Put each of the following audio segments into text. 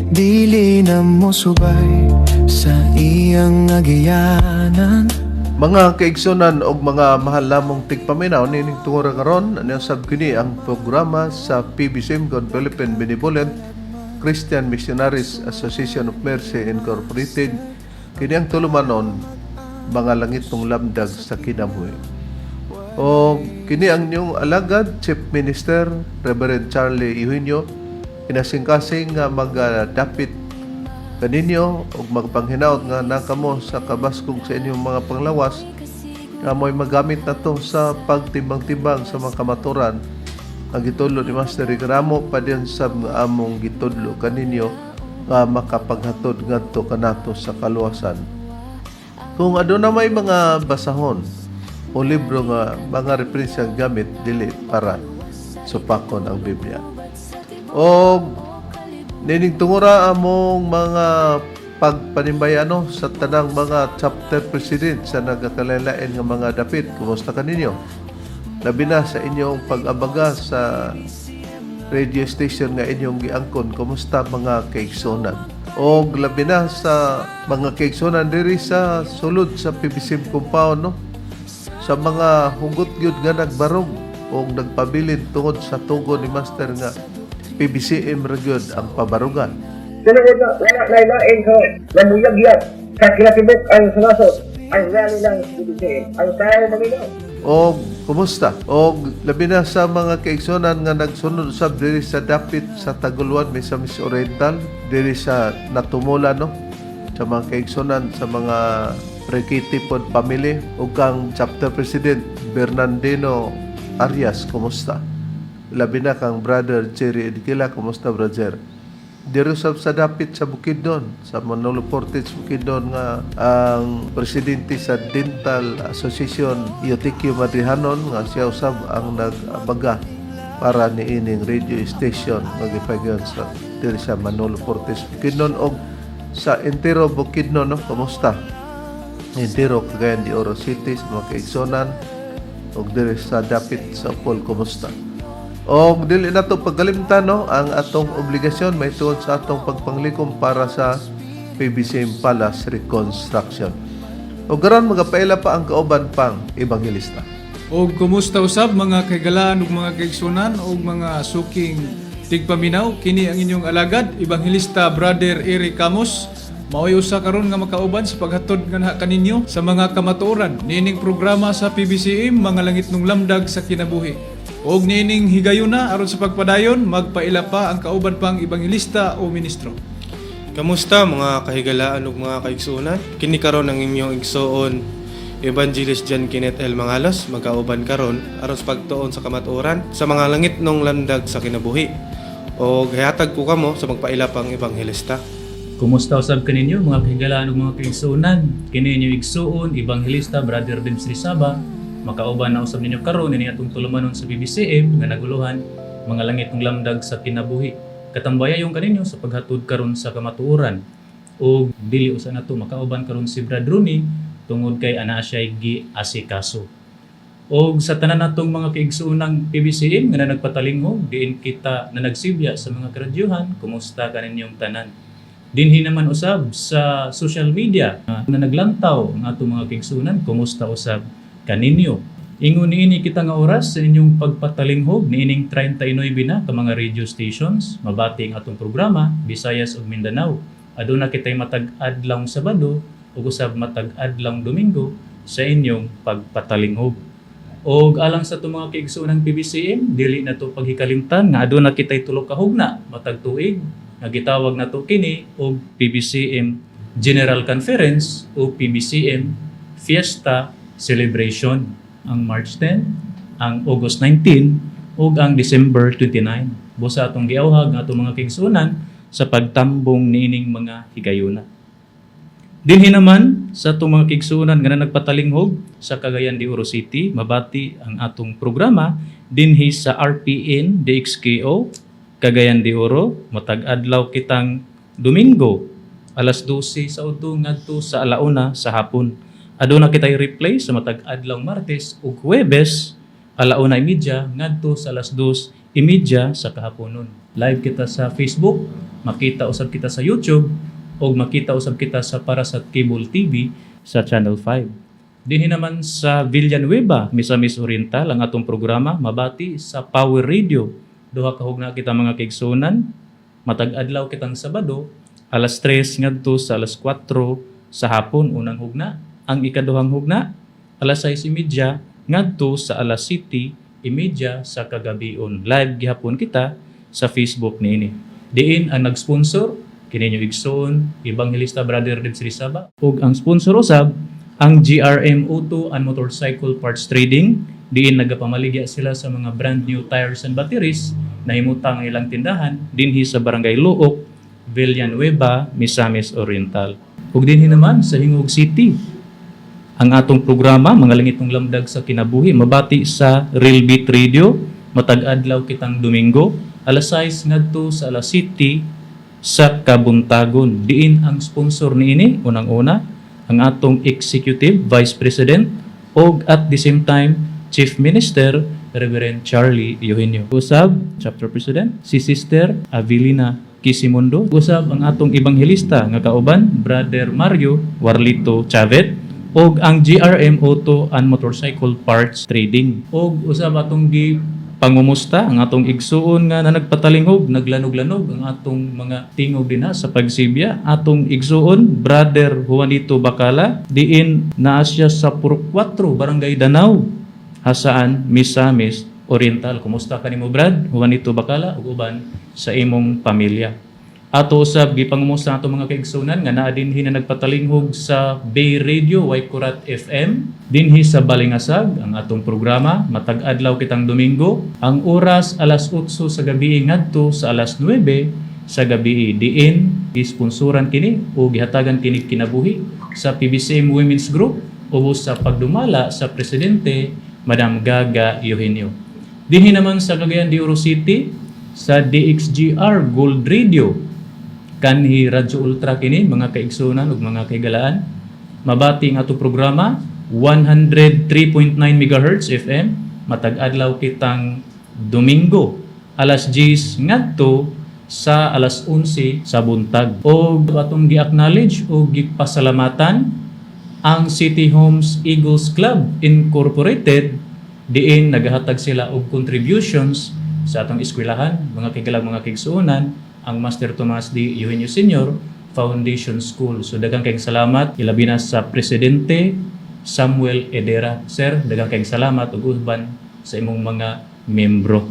Dili na mo subay sa iyang agianan. Mga kaigsunan og mga mahal namong tigpaminaw, nining tungura karon, ano sab kini ang programa sa PBCM, God Philippine Benevolent Christian Missionaries Association of Mercy Incorporated. Kini ang tulumanon, Mga Langitnong Lamdag sa Kinabuhi. O kini ang inyong alagad, Chief Minister Reverend Charlie Eugenio, kinasingkasing nga magadapit kaninyo ug magpanghinaot nga nakamo sa kabaskog sa inyong mga panglawas nga mo'y magamit na to sa pagtimbang-timbang sa mga kamaturan ang gitudlo ni Master Ricaramo padiyon sa mga among gitudlo kaninyo nga makapaghatod ngadto kanato sa kaluwasan. Kung aduna may mga basahon o libro nga mga referensya gamit, dili para supakon ang Biblia. O nining tungura, among mga pagpanimbayano sa tanang mga chapter president sa nagakalain nga mga dapit. Kumusta kaninyo? Labi na sa inyong pag-abaga sa radio station nga inyong giangkon. Kumusta, mga kaigsunan? O labi na sa mga kaigsunan diri sa sulod sa PBCM compound, no? Sa mga hugot gyud nga nagbarog o nagpabilin tungod sa tugon ni Master nga PBCM ra gyud ang pabarugan. Tinuod na wala na lain sa namuyagyag sa kinatibuk ang sa nasod ang rally ng PBCM. Ang tao maminaw. O kumusta? O labi na sa mga kaigsunan nga nagsunod usab diri sa dapit sa Taguluan, Misamis Oriental, diri sa Natumula, no? Sa mga kaigsunan sa mga Requite pod family ug kang chapter president Bernardino Arias, kumusta? Labi na kang Brother Jerry Edgila, kumusta, brother? Diri sa dapit sa Bukidnon, sa Manolo Fortich Bukidnon nga ang presidente sa Dental Association, Eutequio Madrihanon, nga siya usab ang nag-abaga para niining radio station nga gipagyon sa diri sa Manolo Fortich Bukidnon og sa entero Bukidnon, no? Kumusta? Entero Cagayan de Oro City sa mga kaigsonan og diri sa dapit sa Opol, kumusta? O dili na to pagkalimtan, no, ang atong obligasyon may tuod sa atong pagpanglikom para sa PBCM Palace Reconstruction. O karon magapaila pa ang kauban pang ebanghelista. Og kumusta usab, mga kaigalaan ug mga kaigsunan ug mga suking tigpaminaw? Kini ang inyong alagad, Ebanghelista Brother Eric Camus, maoy usa karon nga makauban sa paghatod nganha kaninyo sa mga kamatuoran niining programa sa PBCM, Mga Langitnong Lamdag sa Kinabuhi. Og niining higayuna, aron sa pagpadayon, magpaila pa ang kauban pang ebanghelista o ministro. Kamusta, mga kahigalaan ug mga kaigsuonan? Kini karon ang inyong igsuon, Evangelist John Kenneth L. Mangalos, magkauban karon aron sa pagtuon sa kamatuoran sa Mga Langitnong Lamdag sa Kinabuhi. Og hayatag ko kamo sa magpaila pang ebanghelista. Kumusta usab kaninyo, mga kahigalaan ug mga kaigsuonan? Kini inyong igsuon, Ebanghelista Brother Dims Rizaba, makauban na usab ninyo karon ini atong tulumanon sa PBCM nga naguluhan Mga Langitnong Lamdag sa Kinabuhi. Katambaya yung kaninyo sa paghatod karon sa kamatuoran. Ug dili usa nato makauban karon si Brad Rooney tungod kay ana siya gi-asikaso. Og sa tanan natong mga kaigsuonang PBCM nga na nagpatalinghog diin kita na nagsibya sa mga kradyuhan, kumusta kaninyong tanan? Dinhi naman usab sa social media na naglantaw ang atong mga kaigsuonan, kumusta usab kaninyo? Ingon niini kita nga oras sa inyong pagpatalinghog niining 39 na ka mga radio stations, mabati ang atong programa, Visayas ug Mindanao. Aduna kitay matag adlawng Sabado ug usab matag adlawng Domingo sa inyong pagpatalinghog. Og alang sa atong mga kaigsuonang PBCM, dili na to paghikalimtan nga aduna kitay tulo ka hugna matag tuig nga gitawag nato kini og PBCM General Conference o PBCM Fiesta Celebration, ang March 10, ang August 19 ug ang December 29. Busa atong giawhag ang atong mga kaigsuonan sa pagtambong niining mga higayuna. Dinhi naman sa atong mga kaigsuonan nga nagpatalinghog sa Cagayan de Oro City, mabati ang atong programa dinhi sa RPN DXKO Cagayan de Oro matag adlaw kitang Domingo, alas 12 sa udto ngadto sa alauna sa hapon. Aduna kitay replay sa matag adlaw Martes ug Huwebes, 1:30 ngadto sa 2:30 sa kahaponon. Live kita sa Facebook Makita usab kita sa YouTube ug makita usab kita sa para sa cable TV sa Channel 5. Dinhi naman sa Villanueva, Misamis Oriental, ang atong programa mabati sa Power Radio. Duha ka hugna kita, mga kaigsuonan, matag adlaw kitang Sabado, alas 3 ngadto sa alas 4 sa hapon unang hugna. Ang ikaduhang hugna, alas 6:30 ngadto sa alas 7:30 sa kagabion. Live gihapon kita sa Facebook niini. Diin ang nag-sponsor kini inyong igsoon, Evangelista Brother Debs Rizaba, ug ang sponsor usab ang GRM Auto and Motorcycle Parts Trading, diin nagapamaligya sila sa mga brand new tires and batteries. Nahimutang ang ilang tindahan dinhi sa Barangay Looc, Villanueva, Misamis Oriental. Ug dinhi naman sa Gingoog City, ang atong programa Mga Langitong Lamdag sa Kinabuhi mabati sa Real Beat Radio matag adlaw kitang Domingo, alas 6 ngadto sa alas 7 sa kabuntagon. Diin ang sponsor niini, unang-una ang atong Executive Vice President og at the same time Chief Minister, Reverend Charlie Eugenio. Usab Chapter President si Sister Avelina Quisimundo. Usab ang atong ebanghelista nga kauban, Brother Mario Warlito Chavet, og ang GRM Auto and Motorcycle Parts Trading. Og usab atong gi pangumusta ang atong igsuon nga na nagpatalingog, naglanog-lanog ang atong mga tingog dinha sa pagsibya, atong igsuon Brother Juanito Bacala, diin naa siya sa Purok 4, Barangay Danau, Jasaan, Misamis Oriental. Kumusta kanimo, Brad Juanito Bacala, ug uban sa imong pamilya? Ato usab gipangumusta ato mga kaigsunan nga naa dinhi na nagpatalinghog sa Bay Radio Waikurat FM dinhi sa Balingasag. Ang atong programa matag adlaw kitang Domingo, ang oras alas 8 sa gabi ngadto sa alas 9 sa gabi, diin gisponsoran kini o gihatagan kini kinabuhi sa PBCM Women's Group ubos sa pagdumala sa presidente, Madam Gaga Eugenio. Dinhi naman sa Cagayan de Oro City sa DXGR Gold Radio, kanhi Radyo Ultra kini, mga kaigsunan ug mga kaigalaan, mabati ang ato programa 103.9 MHz FM matag adlaw kitang Domingo, alas 10 ngadto sa alas 11 sa buntag. Og atong gi-acknowledge o gipasalamatan ang City Homes Eagles Club Incorporated, diin nagahatag sila og contributions sa atong eskwelahan, mga kaigalang, mga kaigsuonan, ang Master Tomas D. Eugenio Sr. Foundation School. So daghang kayong salamat, ilabi na sa presidente, Samuel Edera. Sir, daghang kayong salamat ug uban sa imong mga membro.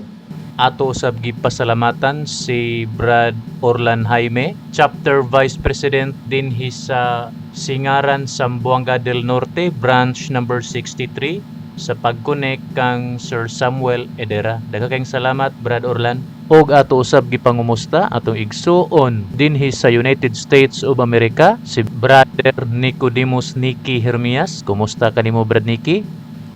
Ato usab gipasalamatan si Brad Orlan Jaime, Chapter Vice President dinhi sa Singaran, Zamboanga del Norte, branch number 63, sa pag-connect kang Sir Samuel Edera. Daghang kayong salamat, Brad Orlan. Og ato usab gipangumusta atong igsuon dinhi sa United States of America, si Brother Nicodemus Nicky Hermias. Kumusta kanimo, Brad Nicky?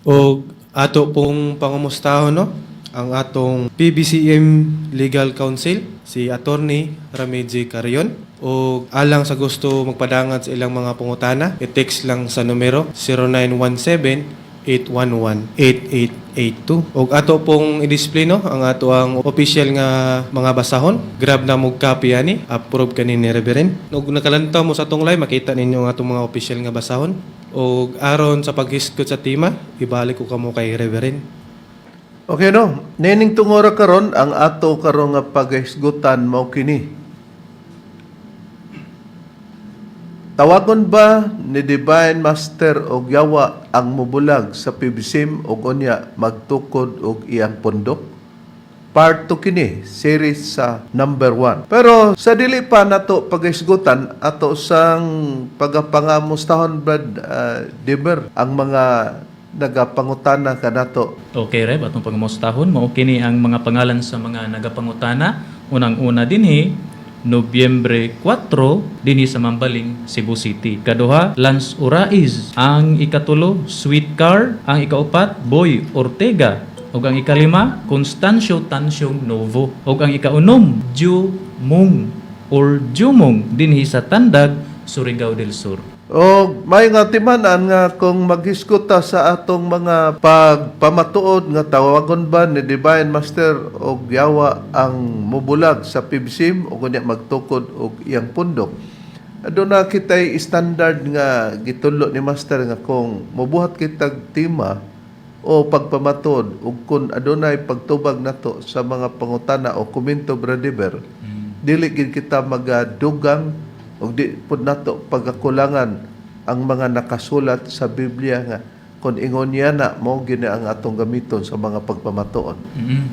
Og ato pong pangamustahon, no, ang atong PBCM Legal Counsel, si Attorney Ramidji Carion. Og alang sa gusto magpadangat sa ilang mga pangutana, i-text lang sa numero 0917 811-8882. Og ato pong i-display, no, ang ato ang official nga mga basahon. Grab na mo copy ani, approve kani ni Reverend. Og nakalantaw mo sa atong live, makita ninyo ang atong mga official nga basahon. Og aron sa paghisgot sa tema, ibalik ko kamo kay Reverend. Okay, no. Niining tungora karon, ang ato karon nga paghisgutan mao kini. Tawagon ba ni Divine Master og yawa ang mubulag sa PBCM og unya magtukod og iyang pundok? Part 2 kini, series sa number 1. Pero sa dili pa nato paghisgutan, ato sang pagapangamustahon, Brad Dimer, ang mga nagapangutana kanato. Okay, Reb, atong pangumustahon. Mao kini ang mga pangalan sa mga nagapangutana. Unang-una dinhi, Nobyembre 4, dinhi sa Mambaling, Cebu City. Kaduha, Lance Uraiz. Ang ikatulo, Sweet Car. Ang ikaupat, Boy Ortega. Ug ang ikalima, Constancio Tansyong Novo. Ug ang ikaunom, Ju Mung or Jumong dinhi sa Tandag, Surigao del Sur. O may nga timan-an nga kung maghisgot ta sa atong mga pagpamatuod nga tawagon ba ni Divine Master og yawa ang mubulag sa PBCM o kunya magtukod og iyang pundok. Aduna kitay standard nga gitudlo ni Master nga kung mobuhat kitag tema o pagpamatuod ug kung adunay pagtubag nato sa mga pangutana o komento, Brother, dili gid kita magadugang ug di pud nato pagakulangan ang mga nakasulat sa Biblia nga kung ingon niya na mao gini ang atong gamiton sa mga pagpamatuod.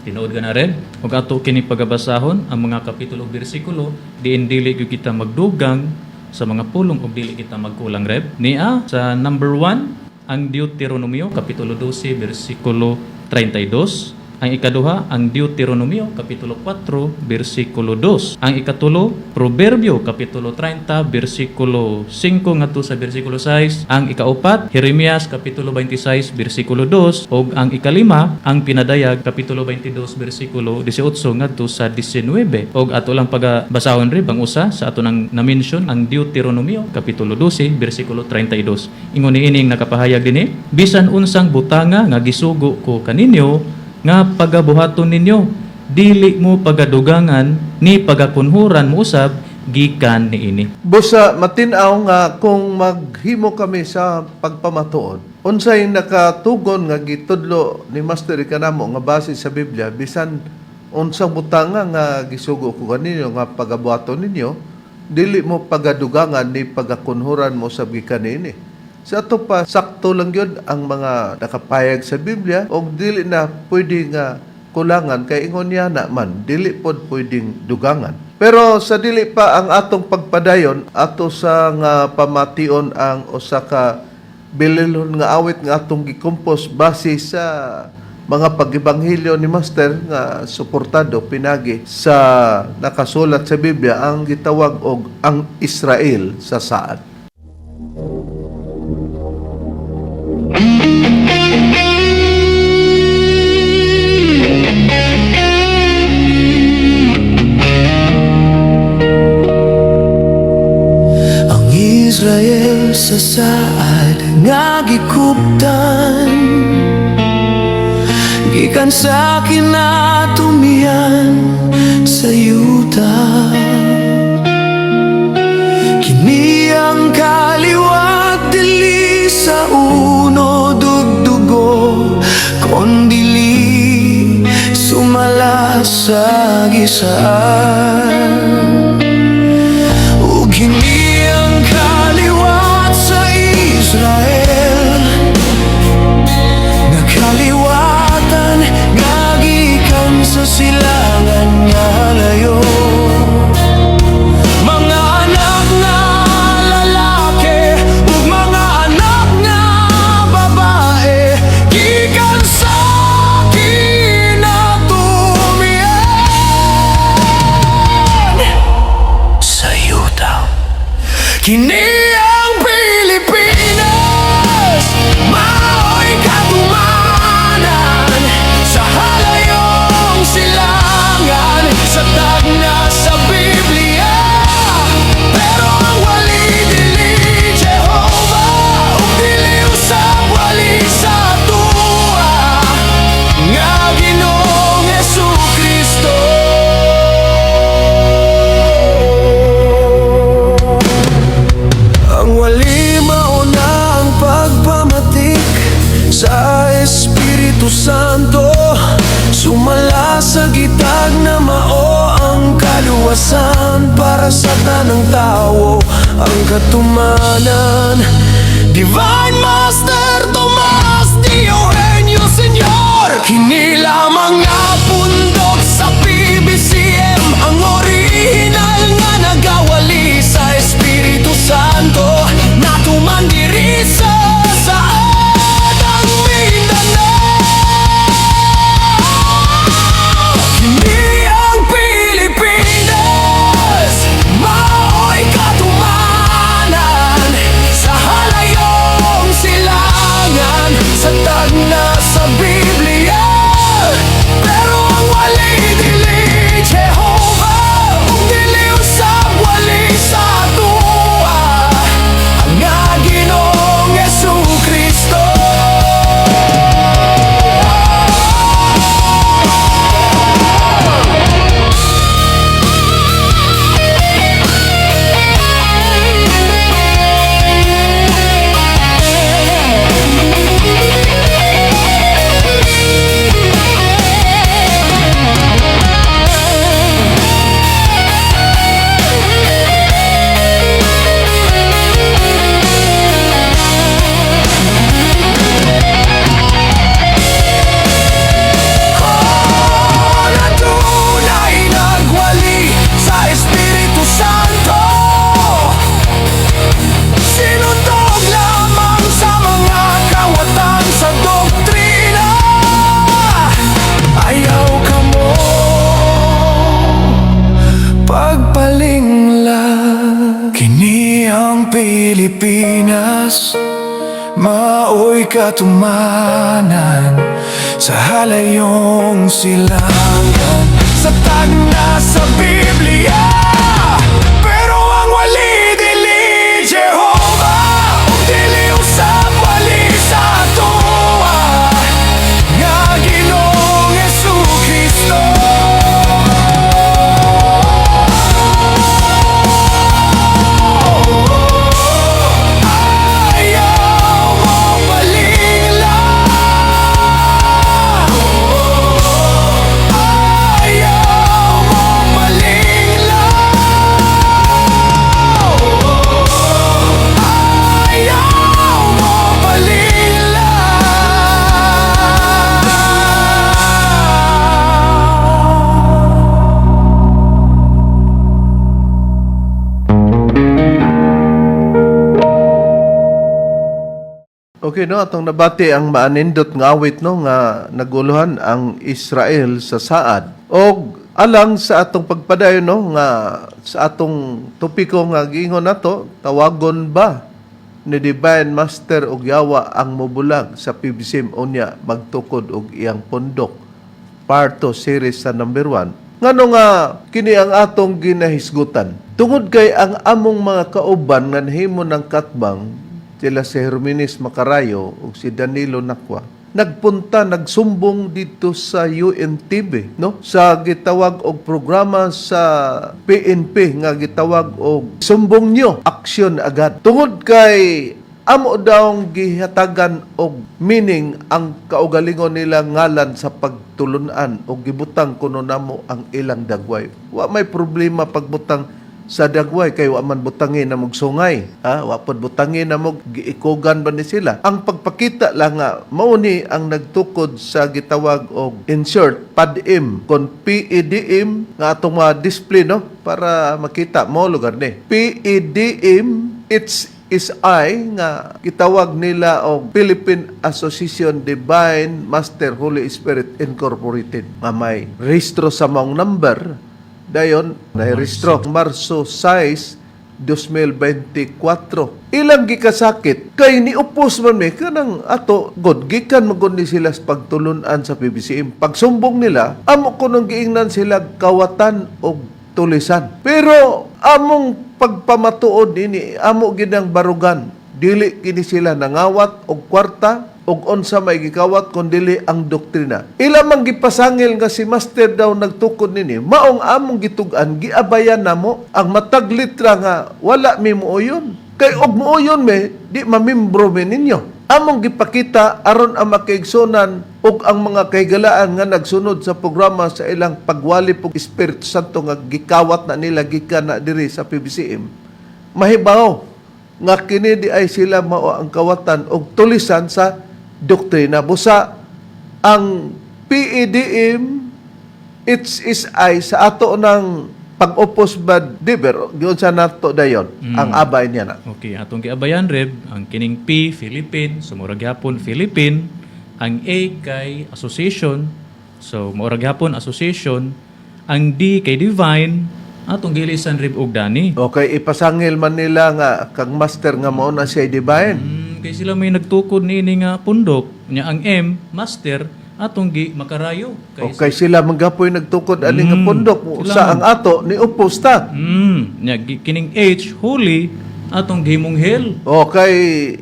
Tinuod ka na rin. Ug ato kini pagabasahon ang mga kapitulo ug bersikulo, diin dili gyud kita magdugang sa mga pulong ug dili kita magkulang, Reb. Nia sa number 1, ang Deuteronomio kapitulo 12 bersikulo 32. Ang ikaduha, ang Deuteronomio kapitulo 4 bersikulo 2. Ang ikatulo, Proverbio kapitulo 30 bersikulo 5 ngadto sa bersikulo 6. Ang ikaupat, Jeremias kapitulo 26 bersikulo 2 ug ang ikalima, ang Pinadayag kapitulo 22 bersikulo 18 ngadto sa 19. Og ato lang pagabasahon rin ang usa sa ato nang na-mention, ang Deuteronomio kapitulo 12 bersikulo 32. Ingon niining nakapahayag dinhi, bisan unsang butanga nga gisugo ko kaninyo nga pagabuhaton ninyo, dili mo pagadugangan ni pagakunhuran mo usab gikan niini. Busa matin-aw nga kung maghimo kami sa pagpamatuod, unsay nakatugon nga gitudlo ni Master kanamo nga base sa Biblia, bisan unsang butanga nga gisugo ko kaninyo nga pagabuhaton ninyo, dili mo pagadugangan ni pagakunhuran mo sa gikan niini. Sa ato pa, sakto lang yun ang mga nakapayag sa Biblia og dili na pwede nga kulangan kay ingon niya na man dili pod pwedeng dugangan. Pero sa dili pa ang atong pagpadayon, ato sa nga pamation ang usa ka bililhon nga awit nga atong gikompos base sa mga pag-ebanghelyo ni Master nga suportado pinagi sa nakasulat sa Biblia, ang gitawag og Ang Israel sa Saad. Ang Israel sa saad nga gikuptan gikan sa kinatumihan sa yuta. Kini ang kaliwat dili sa unod ug dugo, kondili sumala sa gisaad. Ug kini ang kaliwat sa Israel nga kaliwatan nga gikan sa silangan nga layo. Mga anak nga lalaki ug mga anak nga babae gikan sa kinatumihan sa yuta. Kini ang Pilipinas, mao'y katumanan sa halayong silangan sa tagna sa Biblia. Pero ang wali dili Jehovah ug dili usab wali sa atoa nga Ginoong Hesukristo. Ang wali mao na ang pagpamatik sa Espiritu Santo sumala sa gitag na mao ang kaluwasan para sa tanang tao, ang katumanan. Divine Master Tomas D. Eugenio Senior. Kini lamang nga pundok sa PBCM ang original nga nagawali sa Espiritu Santo natuman diri sa saad ang Mindanao. Kini ang Pilipinas, mao'y katumanan sa halayong silangan sa tagna sa Biblia. Pero ang wali Ang Pilipinas mao'y katumanan sa halayong silangan sa tagna sa Biblia. Pero ang wali dili Jehova ug dili usab wali sa atoa nga Ginoong Hesukristo. Ayaw mo palingla. Ayaw mo palingla. Ayaw mo palingla. Okay, no, atong nabati ang maanindot nga awit, no, nga naguluhan ang Israel sa saad. Og alang sa atong pagpadayon, no, nga sa atong topiko nga giingon nato, tawagon ba ni Divine Master og Yawa ang mobulag sa PBCM unya magtukod og iyang pundok? Part 2 series sa number 1. Ngano nga kini ang atong ginahisgutan? Tungod kay ang among mga kauban nga nahimo ng katbang sila, si Herminis Macarayo ug si Danilo Nakwa, nagpunta, nagsumbong dito sa UNTV, no, sa gitawag og programa sa PNP nga gitawag og Sumbong Nyo, Aksyon Agad, tungod kay amo daw gihatagan og meaning ang kaugalingon nila ngalan sa pagtulunan og gibutang kuno namo ang ilang dagway. Wa may problema pagbutang sa dagway kay wa man butangin na sungay, ha, wa pod butangin na mog giikugan ba ni sila. Ang pagpakita lang nga mao ni ang nagtukod sa gitawag og, in short, PADM, kon PEDM nga atong mga display, no, para makita mo lugar ni PEDM. It's is I nga gitawag nila og Philippine Association Divine Master Holy Spirit Incorporated nga may rehistro sa maong number. Dayon nahirehistro Marso 6, 2024. Ilang gikasakit kay niupos man mi kanang ato god gikan magod ni sila sa pagtulunan sa PBCM. Pagsumbong nila, amo kunong giingnan sila kawatan og tulisan. Pero among pagpamatuod nini, amo ginang barugan. Dili kini sila nangawat og kwarta og unsa may gikawat kun dili ang doktrina. Ila man gipasangil nga si Master daw nagtukod nini, maong among gitug-an, giabayan namo ang matag litra nga wala mi muuyon. Kay og muuyon me, di mamimbro mi ninyo. Among gipakita aron ang makaigsunan ug ang mga kahigalaan nga nagsunod sa programa sa ilang pagwali og Espiritu Santo nga gikawat na nila gikan na diri sa PBCM, mahibaw nga kini di ay sila mao ang kawatan og tulisan sa doktrina. Busa ang PEDM HSI sa ato ng pag-upos ba diber giunsa nato dayon ang abay niya na? Okay, atong giabayan, Reb, ang kining P, Philippine, so mura gyapon Philippine, ang A kay association, so mura gyapon association, ang D kay divine, atong gilisan, Reb, og Dani. Okay, ipasangil man nila nga kang Master nga mao na siya divine. Kay sila may nagtukod niini nga pundok, nya ang M, master, atong gi makarayo kay Okay, sila manggapoy nagtukod ani nga pundok sila sa ang ato ni upos ta. Nya kining H, holy, atong gihimong hell. Okay,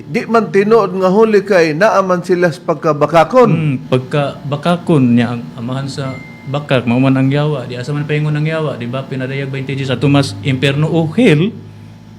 di man tinuod nga huli kay naa man sila sa pagkabakakon. Pagka bakakon niya ang amahan sa bakak mao man ang yawa, di asa man paingon ang yawa, di ba? Pinadayag 20 sa Tomas imperno o hell.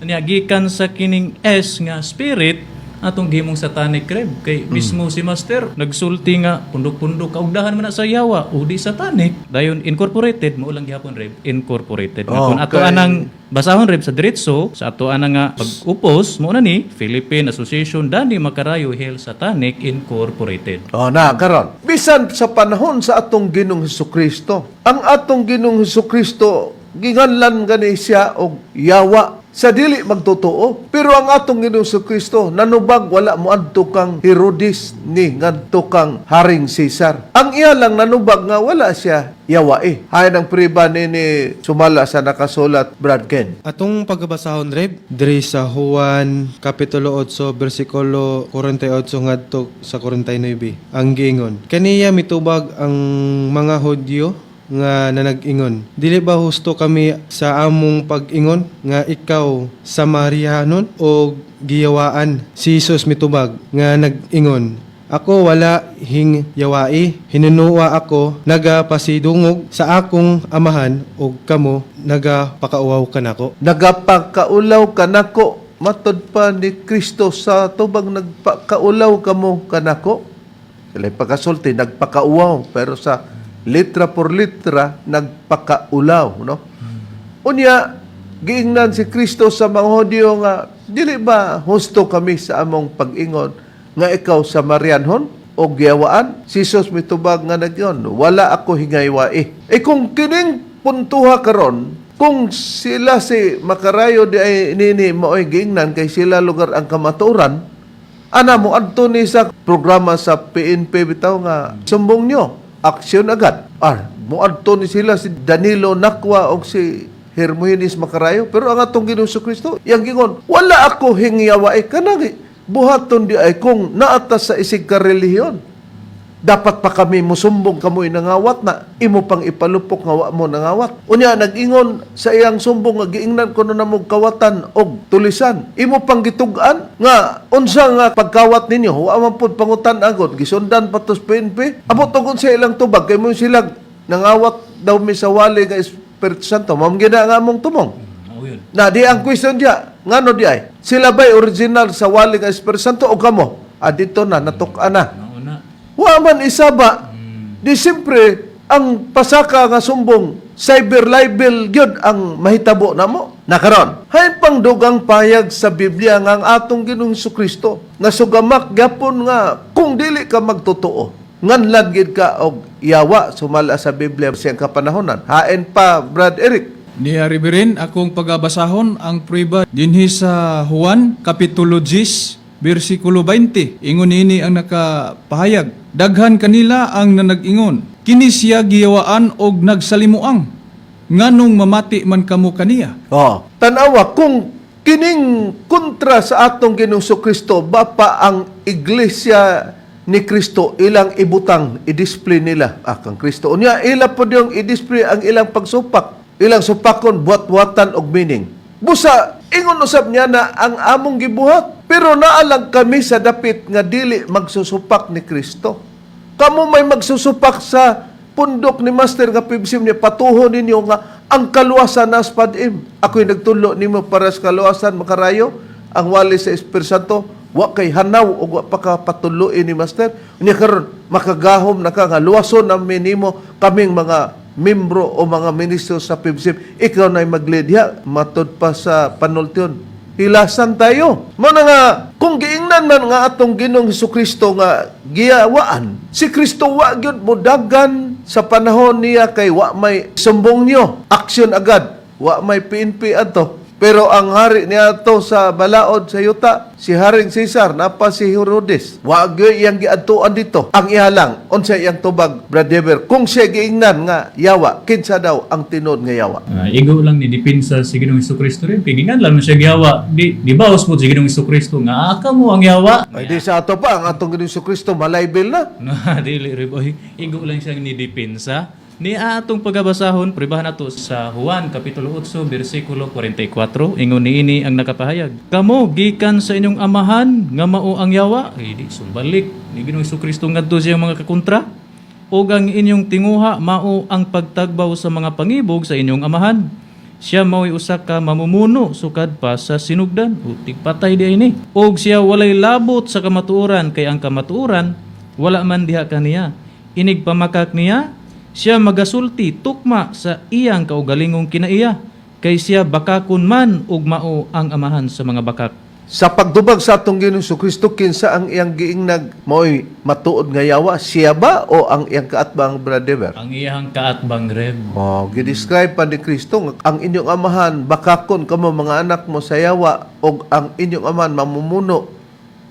Niya gikan sa kining S nga spirit, atong gihimong satanic, Reb, kay mismo si Master nagsulti nga pundok-pundok kaugdahan man na sa yawa o di satanic. Dayon incorporated, mao lang gihapon, Reb, incorporated. Nga kung ato anang basahon, Reb, sa diretso sa ato ana nga pag-upos, mao na ni Philippine Association Dani Makarayo Hell Satanic Incorporated. O na, karon. Bisan sa panahon sa atong Ginoong Kristo, ang atong Ginoong Kristo giganlan gani siya og yawa. Sa dili magtotoo. Pero ang atong Ginoong Kristo nanubag wala moadto kang Herodes ni ngadto kang Haring Caesar. Ang iya lang nanubag nga wala siya yawae. Hayan ang priba ni sumala sa nakasulat, Brad Ken. Atong pagabasahon, Reb, diri sa Juan kapitulo 8 bersikulo 48 ngadto sa 49. Ang giingon, kaniya mitubag ang mga Hudyo nga nanag-ingon, "Dili ba husto kami sa among pag-ingon nga ikaw Samarianon o giyawaan?" Si Jesus mitubag nga nag-ingon, "Ako wala hing yawai, hinunua ako nagapasidungog sa akong amahan ug kamo nagapakauwaw kanako." Nagapakaulaw kanako, matod pa ni Kristo sa tubag nagpakaulaw kamo kanako. Sila pagkasulti nagpakauwaw, pero sa litra por litra nagpakaulaw, no? Unya giingnan si Kristo sa mga Hudyo nga dili ba husto kami sa among pag-ingon nga ikaw Samarianhon o giyawaan? Si Jesus mitubag nga nagyon, "Wala ako hingaywai." E kung kining puntuha karon, kung sila si Makarayo di ay nini maoy giingnan kay sila lugar ang kamatuoran, ana mo adto ni sa programa sa PNP bitaw nga sumbong nyo, aksyon agad. Ah, mo adto ni sila si Danilo Nakwa og si Hermogenes Makarayo, pero ang atong Ginoong Kristo yang gingon, "Wala ako hingyawai." Kanang buhaton di ay kung naatas sa isig ka relihiyon, dapat pa kami musumbong kamoy nangawat na imo pang ipalupok nga wa mo nangawat. Unya nag-ingon sa iyang sumbong nga giingnan kuno namo kawatan og tulisan. Imo pang gitug-an nga unsa nga pagkawat ninyo, wa man pud pangutan agod gisundan pa tos PNP. Abot og sa ilang tubag kay mo sila nangawat daw mi sa wali nga Espiritu Santo. Mao gina nga among tumong. Mao yun. Na di ang question diya, ngano di ay? Sila ba'y original sa wali nga Espiritu Santo o kamo? Ah, dito na natuk-an na. Mao na. Wa man isaba. Di siyempre, ang pasaka nga sumbong, cyber libel gyud ang mahitabo namo. Nakaron, hain pang dugang payag sa Biblia nga ang atong Ginoong Kristo nga sugamak gyapon nga kung dili ka magtotoo, nganlan gid ka og yawa sumala sa Biblia siyang kapanahonan. Hain pa, Brad Eric. Ni Riberin, akong pagabasahon ang prueba dinhi sa Juan Kapitulo 10, bersikulo 20. Ingon niini ang nakapahayag. Daghan kanila ang nanag-ingon, "Kini siya giyawaan og nagsalimuang. Nganong mamati man kamo kaniya?" Oh. Tanawa kung kining kontra sa atong Ginoong Kristo, bapa ang iglesia ni Kristo ilang ibutang i-display nila ah, kang Kristo. Unya ila pod yung i-display ang ilang pagsupak, ilang supakon buhat-buhatan og meaning. Busa ingon usab niya na ang among gibuhat, pero naalang kami sa dapit nga dili magsusupak ni Kristo. Kamo may magsusupak sa pundok ni Master nga PBCM niya, patuho ninyo nga ang kaluwasan nas padim. Ako'y nagtulo nimo para sa kaluwasan, Makarayo. Ang wali sa Espiritu Santo, wa kay hanaw o wa pa ka patuloy ni Master. Unya karon makagahom na ka nga luwason namin nimo kaming mga membro o mga ministro sa PBCM. Ikaw na'y maglidya, matod pa sa panultion. Hilasan tayo. Mo na nga, kung giingnan man nga atong Ginoong Kristo nga giyawaan, si Kristo wa gyud modagan sa panahon niya kay wa may sumbong niyo. Aksyon agad. Wa may PNP adto. Pero ang hari niya to sa balaod sa yuta, si Haring Caesar, napa si Herodes. Wa gyud iyang giadtuan dito. Ang iya lang, unsa iyang tubag, Brother, kung siya giingnan nga yawa, kinsa daw ang tinuod nga yawa? Ah, igo lang ni dipinsa si Ginoong Kristo rin. Kay gingan lang siya giyawa. Di ba mo si Ginoong Kristo nga aka mo ang yawa? Ay di sa ato pa ang atong Ginoong Kristo malaybel na. Na dili rin boy. Igo lang siyang nidipinsa. Ni atong pagabasahon, pribahan nato sa Juan kapitulo 8 bersikulo 44. Ingon niini ang nakapahayag. Kamo gikan sa inyong amahan nga mao ang yawa. Ay di sumbalik ni Ginoong Kristo ngadto siyang mga kakontra. Ug ang inyong tinguha mao ang pagtagbaw sa mga pangibog sa inyong amahan. Siya mao'y usa ka mamumuno sukad pa sa sinugdan. Utig patay di ini. Og siya walay labot sa kamatuoran kay ang kamatuoran wala man diha kaniya. Inig pamakak niya, siya magasulti tukma sa iyang kaugalingong kinaiya. Kay siya bakakon man ug mao ang amahan sa mga bakak. Sa pagdubag sa atong Ginoong Kristo, kinsa ang iyang giingnag mao'y matuod nga yawa, siya ba o ang iyang kaatbang, brother? Ang iyang kaatbang, Reb. Oh, gidescribe pa ni Kristo nga ang inyong amahan bakakon kamo mga anak mo sa yawa og ang inyong amahan mamumuno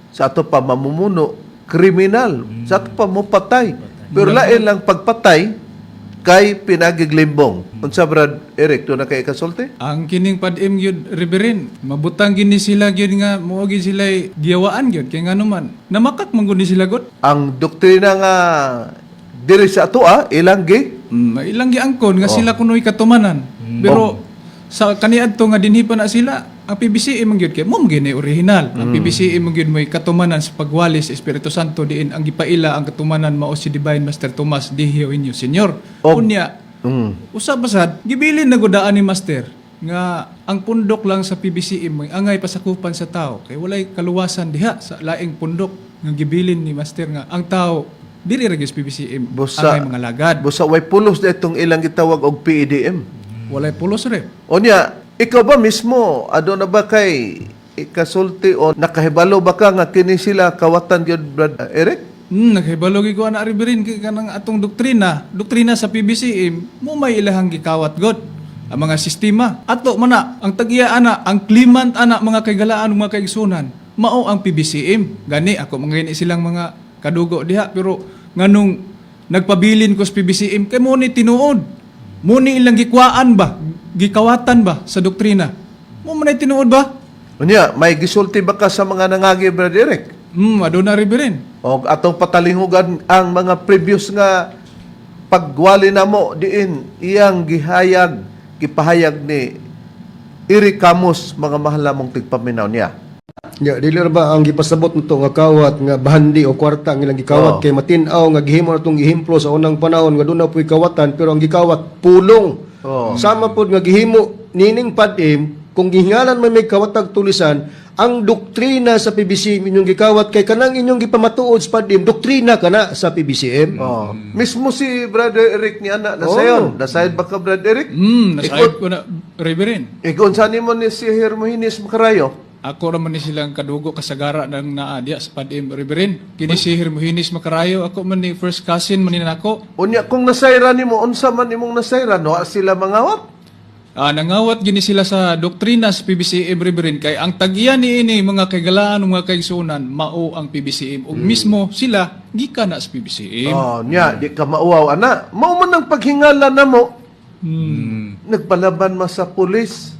sa ato pa mamumuno kriminal sa ato pa mopatay. Pero lain lang pagpatay kay pinagiglimbong. Unsa, Brad Eric, do na kay kasulti? Ang kining pad-im gyud, Reverend, mabutang gini sila gyud nga mao gyud sila giyawaan gyud kay ngano man namakak man gud ni sila god. Ang doktrina nga diri sa ato ilang gi Ilang giangkon nga sila kunoy katumanan. Pero sa kaniadto nga dinhi pa na sila, ang PBCM man gyud kay mo man gyud ni original. Ang PBCM man gyud mo'y katumanan sa pagwali sa Espiritu Santo diin ang gipaila ang katumanan mao si Divine Master Tomas D. Eugenio Senior. Unya, usab basad gibilin na gudaan ni Master nga ang pundok lang sa PBCM mo'y angay pasakupan sa tao kay walay kaluwasan diha sa laing pundok nga gibilin ni Master nga ang tao dili ra gyud sa PBCM angay mga lagad. Busa way pulos na itong ilang gitawag og PEDM. Walay pulos re. Onya, ikaw ba mismo, aduna ba kay ikasulti o nakahibalo ba ka nga kini sila kawatan gyud, Brad Eric? Naghibalo gyud ko ana, Reverend, kay kanang atong doktrina, doktrina sa PBCM mo may ilahang gikawat god ang mga sistema. Ato man na ang tag-iya ana, ang claimant ana mga kaigalaan ug mga kaigsunan, mao ang PBCM. Gani ako mga gani silang mga kadugo diha pero nganong nagpabilin ko sa PBCM kay mo ni tinuod. Mo ni ilang gikwaan ba, gikawatan ba sa doktrina. Mo man ay tinuod ba? Unya, may gisulti ba ka sa mga nangagi, Brad Eric? Aduna, Reverend. O atong patalingugan ang mga previous nga pagwali namo diin iyang gihayag, gipahayag ni Eric Camus, mga mahal namong tigpaminaw niya. Ya, dili ra ba ang gipasabot nito nga kawat nga bahandi o kwarta ang ilang gikawat Oo. kay matin-aw nga gihimo na tong gihemplo sa unang panahon nga doon na po'y kawatan pero ang gikawat pulong. Oo. Sama pod nga gihimo nining padim kung gihingalan man may kawatag tulisan ang doktrina sa PBCM inyong gikawat kay kanang inyong gipamatuod sa padim doktrina kana sa PBCM. Oh. Mismo si Brother Eric ni ana nasayon. Nasayon ba ka, Brother Eric? Nasayod ko na, Reverend. Ikaw unsa nimo ni si Hermogenes Macarayo? Ako ra man ni silang kadugo kasagara ng naa diya sa Padim, Reverend. Kini si Hermogenes Macarayo, ako man ni first cousin man ni nako. Unya kung nasayra nimo unsa man imong nasayra no sila mangawat? Nangawat gini sila sa doktrina sa PBCM, Reverend, kay ang tag-iya ni ini mga kaigalaan ug mga kaigsuonan mao ang PBCM ug mismo sila gikan na sa PBCM. Oh, nya di ka mauwaw ana. Mao man ang paghingala namo. Nagpalaban ma sa pulis.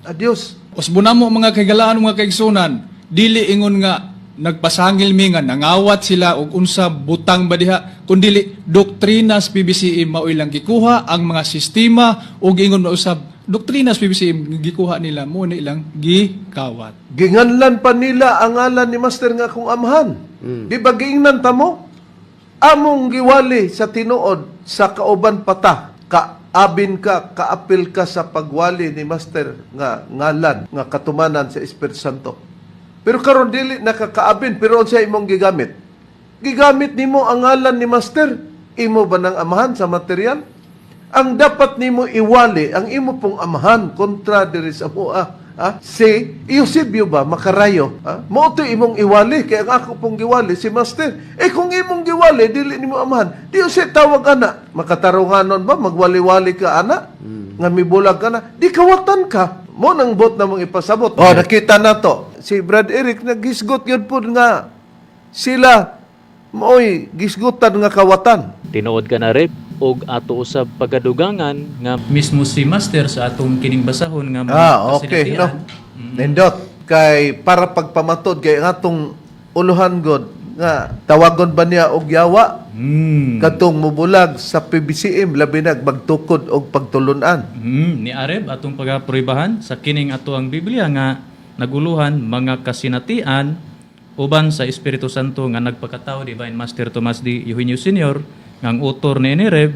Adios. Usbo namo mga kaigalaan ug mga kaigsuonan, dili ingon nga nagpasangil mi nga nangawat sila og unsa butang ba diha kundili doktrina sa PBCM mao ilang gikuha ang mga sistema ug ingon mausab doktrina sa PBCM gikuha nila mo na ilang gikawat. Ginganlan pa nila ang ngalan ni Master nga akong amahan. Di ba giingnan ta mo? Among giwali sa tinuod sa kauban pata, kaabin ka, kaapil ka sa pagwali ni Master nga ngalan, nga katumanan sa Espiritu Santo. Pero karon dili nakakaabin, pero unsa imong gigamit? Gigamit nimo ang ngalan ni Master, imo ba ng amahan sa material? Ang dapat nimo iwali ang imo pong amahan kontra diri sa mua. Si Eusebio ba makarayo? Mao to imong iwali kay ang ako pong giwali si Master. Eh kung imong giwali dili nimo amahan, di usa tawag ana. Makatarunganon ba magwali-wali ka ana? Nga mibulag ka na, di kawatan ka. Mo nang bot na mong ipasabot. Oh, nakita na to. Si Brad Eric naghisgot yun po nga sila maoy gisgutan nga kawatan. Tinuod ka na, Reb, og ato usab pagadugangan nga mismo si Master sa atong kining basahon nga mga Okay. No. kasinatian. Nindot. Kay para pagpamatod kay ang atong uluhan god nga tawagon ba niya og yawa kadtong mubulag sa PBCM labi nag magtukod og pagtulunan. Ni Areb atong pagaprobahan sa kining ato ang Biblia nga naguluhan mga kasinatian uban sa Espiritu Santo nga nagpakatao Divine Master Tomas D. Eugenio Senior nga ang author ni ini, Reb,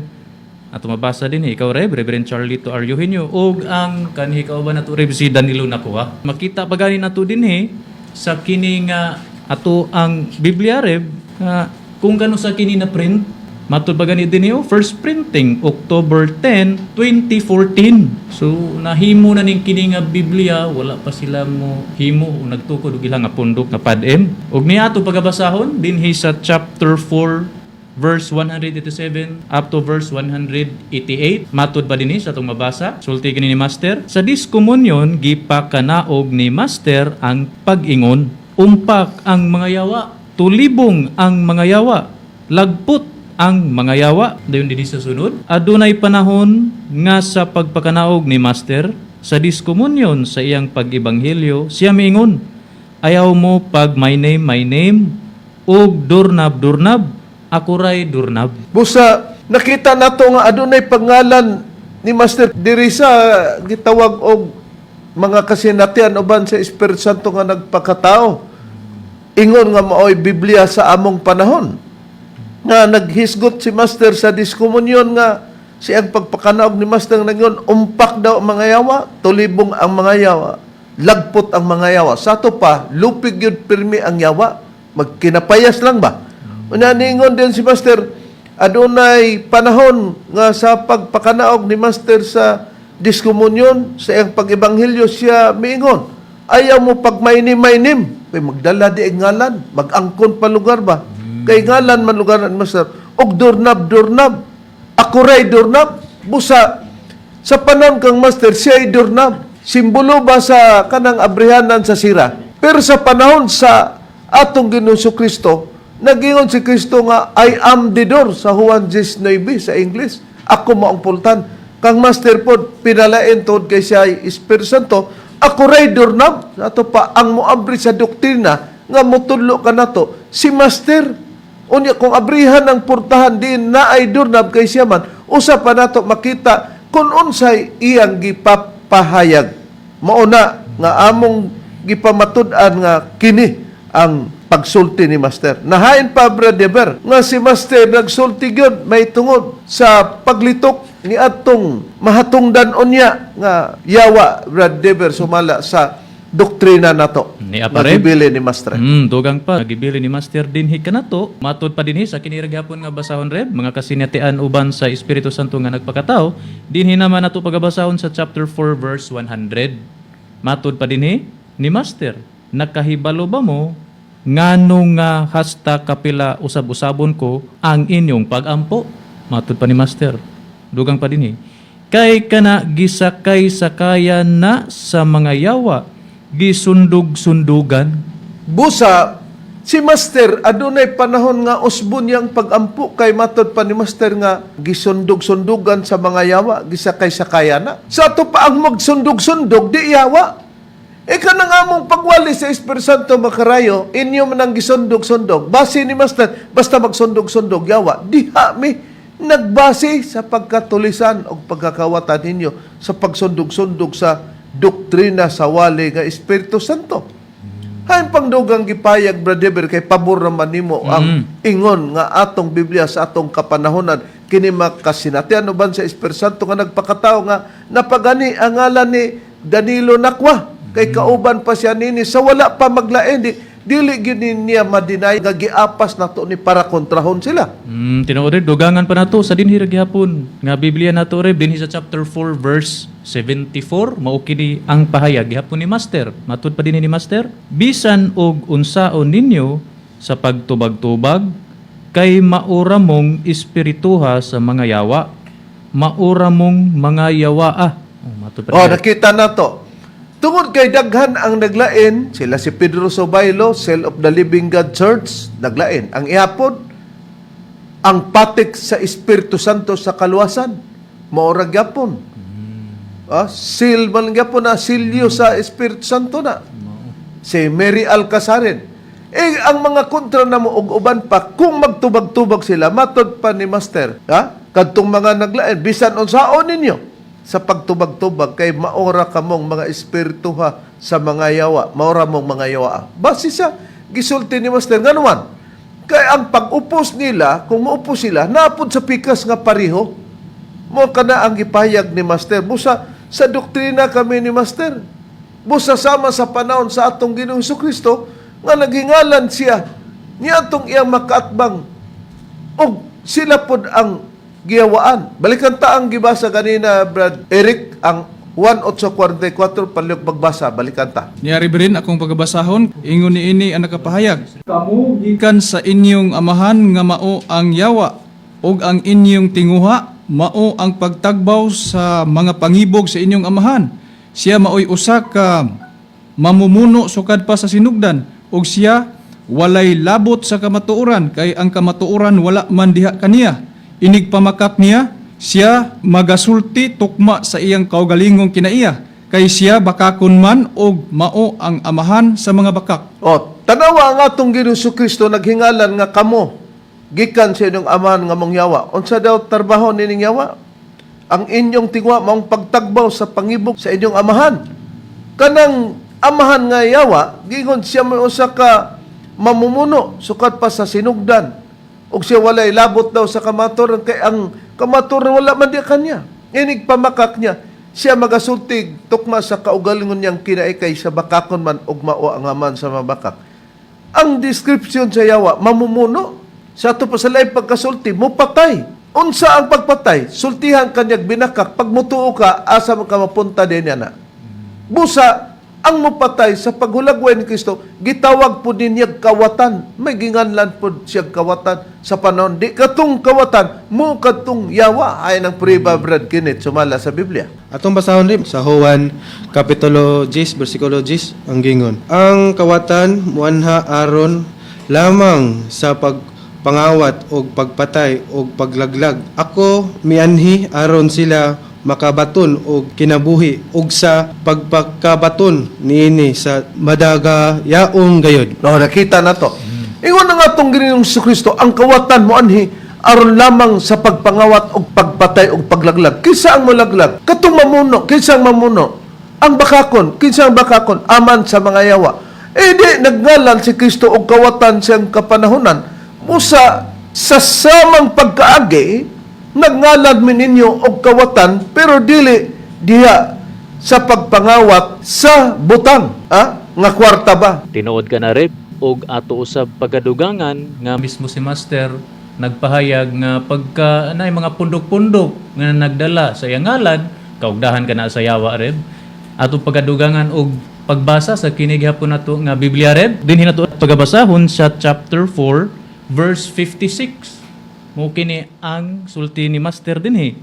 ato mabasa din eh, ikaw Reb, Reverend Charlito R. Eugenio ug ang kanhi kauban nato Reb si Danilo Nakuha. Makita pa gani nato dinhi sa kini nga ato ang Biblia, Reb, nga kung gano sa kini na print. Matud ba gani din niyo, first printing October 10, 2014. So nahimo na ning kini nga Biblia, wala pa sila mo himo o nagtukod og ilang nga pundok nga PADM. Ug niya ato pagabasahon dinhi sa chapter 4 verse 187 up to verse 188. Matud ba dinhi sa atong mabasa? Sulti kini ni Master. Sa diskomunyon, gipakanaog ni Master ang pag-ingon: "Umpak ang mga yawa, tulibong ang mga yawa, lagpot ang mga yawa." Dayon dinhi sa sunod, adunay panahon nga sa pagpakanaog ni Master sa diskomunyon sa iyang pag-ebanghelyo, siya miingon, "Ayaw mo pag my name, my name, ug doorknob, doorknob, ako ray doorknob." Busa nakita nato nga adunay pangalan ni Master diri sa gitawag og mga kasinatian uban sa Espiritu Santo nga nagpakatao. Ingon nga maoy Biblia sa among panahon. Nga naghisgot si Master sa diskomunyon nga siyang pagpakanaog ni Master nangon, umpak daw ang mga yawa, tulibong ang mga yawa, lagpot ang mga yawa. Sa ato pa, lupig yun pirmi ang yawa, magkinapayas lang ba? Unya ningon din si Master, adunay panahon nga sa pagpakanaog ni Master sa diskomunyon, sa iyang pag-ebanghelyo siya miingon, "Ayaw mo pag mainim-mainim, kay magdala di ang ngalan, mag-angkon pa lugar ba? Kay ngalan man lugar ni Master, og doorknob, doorknob, ako ray doorknob." Busa, sa panahon kang Master, siya ay doorknob. Simbolo ba sa kanang abrihanan sa sira? Pero sa panahon sa atong Ginoong Kristo, nagingon si Kristo nga, "I am the door" sa Juan 19 sa English. "Ako maong pultan." Kang Master pod, pinalain tungod kay siya ay Espiritu Santo, "Ako ray doorknob." Ato pa, ang moabri sa doktrina nga mutudlo ka nato, si Master. Unya kung abrihan ang portahan din na ay doorknob kay siya man, usa pa nato makita kung unsay iyang gipapahayag. Mauna nga among gipamatud-an nga kini ang pagsulti ni Master. Nahain pa, Brother Ber, nga si Master nagsulti gyud may tungod sa paglitok ni atong mahatungdan unya nga yawa, Brother Ber, sumala sa doktrina nato. Ni Aparem. Nga gibili ni Master. Dugang pa gibili ni Master dinhi kanato. Matud pa dinhi sa kini ra gihapon nga basahon, Reb, mga kasinatian uban sa Espiritu Santo nga nagpakatao, dinhi naman nato pagabasahon sa chapter 4 verse 100. Matud pa dinhi ni Master, "Nakahibalo ba mo ngano nga hasta kapila usab-usabon ko ang inyong pagampo?" Matud pa ni Master. Dugang pa dinhi. "Kay kana gisakay sakayan na sa mga yawa, gisundog-sundugan." Busa, si Master, adunay panahon nga usbon niyang pagampo kay matod pa ni Master nga gisundog-sundugan sa mga yawa, gisakay-sakaya na. Sa ato pa ang magsundog-sundog, di yawa. E kanang among pagwali sa Espiritu Santo makarayo, inyo man ang gisundog-sundog. Base ni Master, basta magsundog-sundog, yawa. Diha mi nagbase sa pagkatulisan o pagkakawatan ninyo sa pagsundog-sundog sa doktrina sa wali nga Espiritu Santo. Hain pang dugang gipayag, Brother Ber, kay pabor naman nimo ang ingon nga atong Biblia sa atong kapanahonan kini makasinatian uban sa Espiritu Santo nga nagpakatao nga napagani ang ngalan ni Danilo Nakwa kay kauban pa siya nini sa wala pa maglain di dili gyud ni niya ma-deny nga giapas nato ni para kontrahon sila. Tinuod rin, dugangan pa nato sa dinhi ra gihapon nga Biblia nato, Reb, dinhi sa chapter 4 verse 74, mao kini ang pahayag gihapon ni Master. Matud pa dinhi ni Master, "Bisan og unsaon ninyo sa pagtubag-tubag kay maura mong espirituha sa mga yawa, maura mong mga yawa ah." Oh, matud pa Oh, dinhi. Nakita na to. Tungod kay daghan ang naglain, sila si Pedro Sobaylo, Cell of the Living God Church, naglain. Ang ihapon, ang patik sa Espiritu Santo sa kaluwasan, maura gyapon. Ah, seal man gyapon na silyo sa Espiritu Santo na. Si Mary Alcasarin. Eh, ang mga kontra na mo og uban pa, kung magtubag-tubag sila, matod pa ni Master, ha? Kadtong mga naglain, bisan unsaon ninyo sa pagtubag-tubag kay maora kamong mga espirituha sa mga yawa, maora mong mga yawa. Base sa gisulti ni Master, nganuman, kay ang pag-upos nila, kung maupos sila, napod sa pikas nga pareho. Mo kana ang gipahayag ni Master. Busa sa doktrina kami ni Master. Busa sama sa panahon sa atong Ginoong Kristo nga nagingalan siya niya atong iyang makaatbang og Sila pod ang giyawaan. Balikan ta ang gibasa kanina, Brad Eric, ang 1:8:44, palihog pagbasa, balikan ta. Niya Reverend, akong pagabasahon, ingon niini ang nakapahayag. Kamo gikan sa inyong amahan nga mao ang yawa ug ang inyong tinguha mao ang pagtagbaw sa mga pangibog sa inyong amahan. Siya maoy usa ka mamumuno sukad pa sa sinugdan ug siya walay labot sa kamatuoran kay ang kamatuoran wala man diha kaniya. Inig pamakak niya, siya magasulti tukma sa iyang kaugalingong kinaiya kay siya bakakon man og mao ang amahan sa mga bakak. O, tanawa ang atong Ginoong Kristo naghingalan nga kamo gikan sa inyong amahan nga mong yawa. Unsa daw trabaho nining yawa? Ang inyong tingwa maong pagtagbaw sa pangibok sa inyong amahan. Kanang amahan nga yawa, giingon siya may usa ka mamumuno sukad pa sa sinugdan. Ug siya walay labot daw sa kamatuoran kay ang kamatuoran wala man di kanya. Inig pamakak niya, siya magasultig tukma sa kaugalingon niyang kinaikay sa bakakon man ug mao ang aman sa mabakak. Ang description sa yawa, mamumuno. Sa ato pa sa laing pagkasulti, mupatay. Unsa ang pagpatay? Sultihan kanyag binakak. Pag mutuo ka, asa man ka mapunta din niya na. Busa, ang mupatay sa paghulagway ni Kristo, gitawag po din niya kawatan. May ginganlan po siya kawatan sa panahon. Di katong kawatan, mo katong yawa. Ay ng priba, Brad Kenneth, sumala sa Biblia. Atong basahon rin sa Juan Kapitulo 10 bersikulo 10 ang gingon. Ang kawatan muanha aron lamang sa pagpangawat og pagpatay og paglaglag. Ako mianhi aron sila makabaton og kinabuhi ug sa pagpakabaton niini sa madagayaong gayod. No, nakita na to. Ingon na nga itong Ginoong Kristo, ang kawatan mo anhi aron lamang sa pagpangawat og pagpatay og paglaglag. Kinsa ang molaglag? Katong mamuno, kinsa ang mamuno? Ang bakakon, kinsa ang bakakon? Aman sa mga yawa. Eh di, nagngalan si Kristo og kawatan siyang kapanahonan. Musa, sa samang pagkaagi, nagngalan mi ninyo og kawatan, pero dili diha sa pagpangawat sa butang. Ah? Nga kwarta ba? Tinuod ka na, Reb, og ato usab pagadugangan nga mismo si Master nagpahayag nga pagka anay mga pundok-pundok nga nagdala sa iyang ngalan, kaugdahan ka na sa yawa, Reb. Ato pagadugangan og pagbasa sa kini gihapon nato nga Biblia, Reb. Dinhi nato pagabasahon sa chapter 4 verse 56. Mo kini ang sulti ni Master dinhi.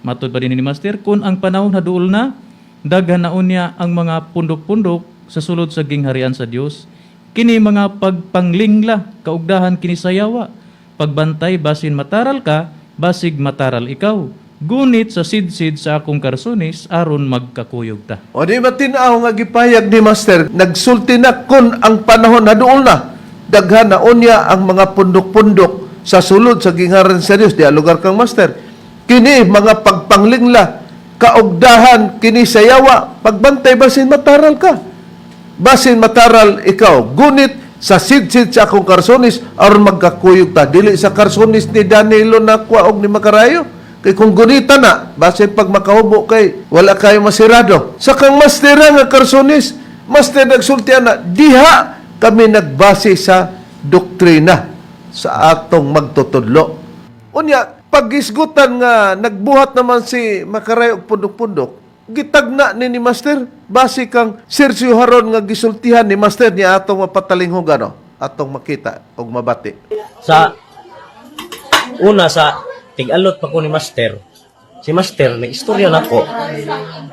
Matod pa din ni Master kun ang panahon haduol na, daghan na unya ang mga pundok-pundok sa sulod sa gingharian sa Dios. Kini mga pagpanglingla, kaugdahan kini sa yawa. Pagbantay basin mataral ka, basig mataral ikaw. Gunit sa sidsid sa akong karsunis aron magkakuyog ta. O di ba tinaw nga gipahayag ni Master, nagsulti na kun ang panahon na dool na. Daghan na unya ang mga pundok-pundok sa sulod sa gingaran sa Dios, di lugar kang Master. Kini mga pagpanglingla, kaugdahan kini sa yawa, pagbantay basin mataral ka. Basin mataral ikaw. Gunit sa sidsid sa akong karsonis aron magkakuyog ta. Dili sa karsonis ni Danilo na kwa og ni Makarayo. Kay kung gunita na, basin pag makahubo kay wala kayo masirado. Sa kang mastera nga karsonis, master nagsulti na, diha kami nagbase sa doktrina sa atong magtutudlo. Unya, paggisgutan nga nagbuhat naman si Makarayo og pundok-pundok, gitagna ni Master, base kang Sergio Haron nga gisultihan ni Master niya atong mapatalinghugan, no? Atong makita og mabati. Sa una sa tig-alot pa ko ni Master, si Master nag istorya nako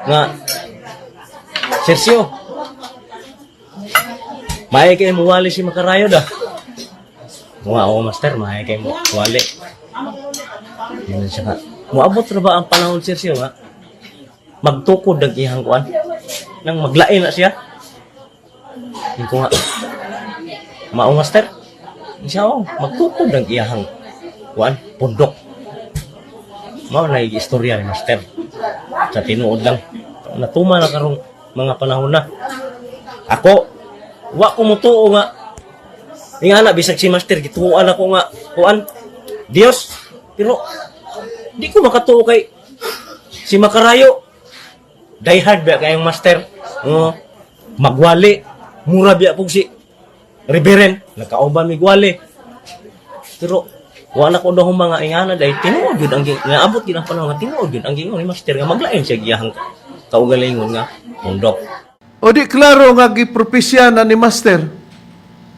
nga, "Sergio, maay kay mo wali si Makarayo da." Mga, "Oo, Master, maay kay mo wali." Yun siya nga, "Moabot ra ba ang panahon, Sergio, nga magtukod ang iyang kuan nang maglain na siya?" Yun ko nga, "Mao, Master." Siya, "Oh, magtukod ang iyahang kuan pundok." Mao na istorya ni Master. Sa tinuod lang, natuma na karong mga panahon na. Ako, wa ko mutuo nga nga na bisag si Master gituoan ako nga kuan Dios, pero di ko makatuo kay si Makarayo die hard ba kayong Master. Oh, magwali mura biya pug si Reverend nagkauban migwali, pero Wala ko daw mga ingana dahil tinuod yun ang naabot yun ang panahon nga tinuod yun ang gingon ni master nga maglain siya giyahang kaugalingon nga pundok. O di klaro nga gipropisya na ni Master.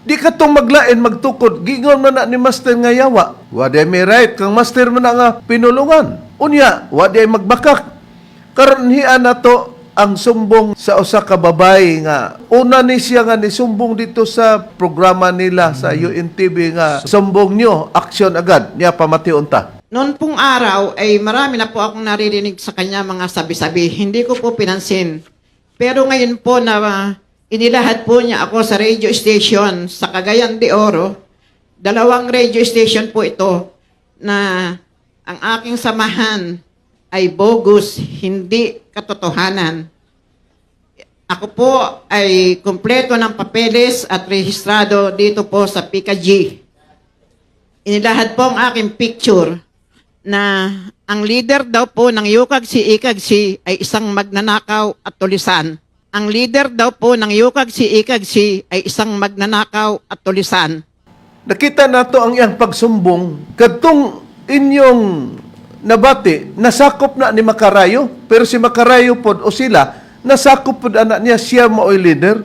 Di ka tong maglain magtukod, gingon man na ni Master nga yawa. Wa di may right kang Master man na nga pinulungan. Unya, wa di magbakak. Karon hian nato ang sumbong sa usa ka babae nga una ni siya nga nisumbong dito sa programa nila sa UNTV nga sumbong nyo, aksyon agad niya pamation ta. Noon pong araw ay marami na po akong naririnig sa kanya mga sabi-sabi. Hindi ko po pinansin. Pero ngayon po na inilahad po niya ako sa radio station sa Cagayan de Oro. Dalawang radio station po ito na ang aking samahan ay bogus, hindi katotohanan. Ako po ay kumpleto ng papeles at rehistrado dito po sa PKG. Inilahad po ang aking picture na ang leader daw po ng Yukag si Ikag si ay isang magnanakaw at tulisan. Ang leader daw po ng Yukag si Ikag si ay isang magnanakaw at tulisan. Nakita nato ang iyang pagsumbong kadtong inyong nabati nasakop na ni Makarayo, pero si Makarayo pod o sila nasakop pod anak niya, siya maoy leader.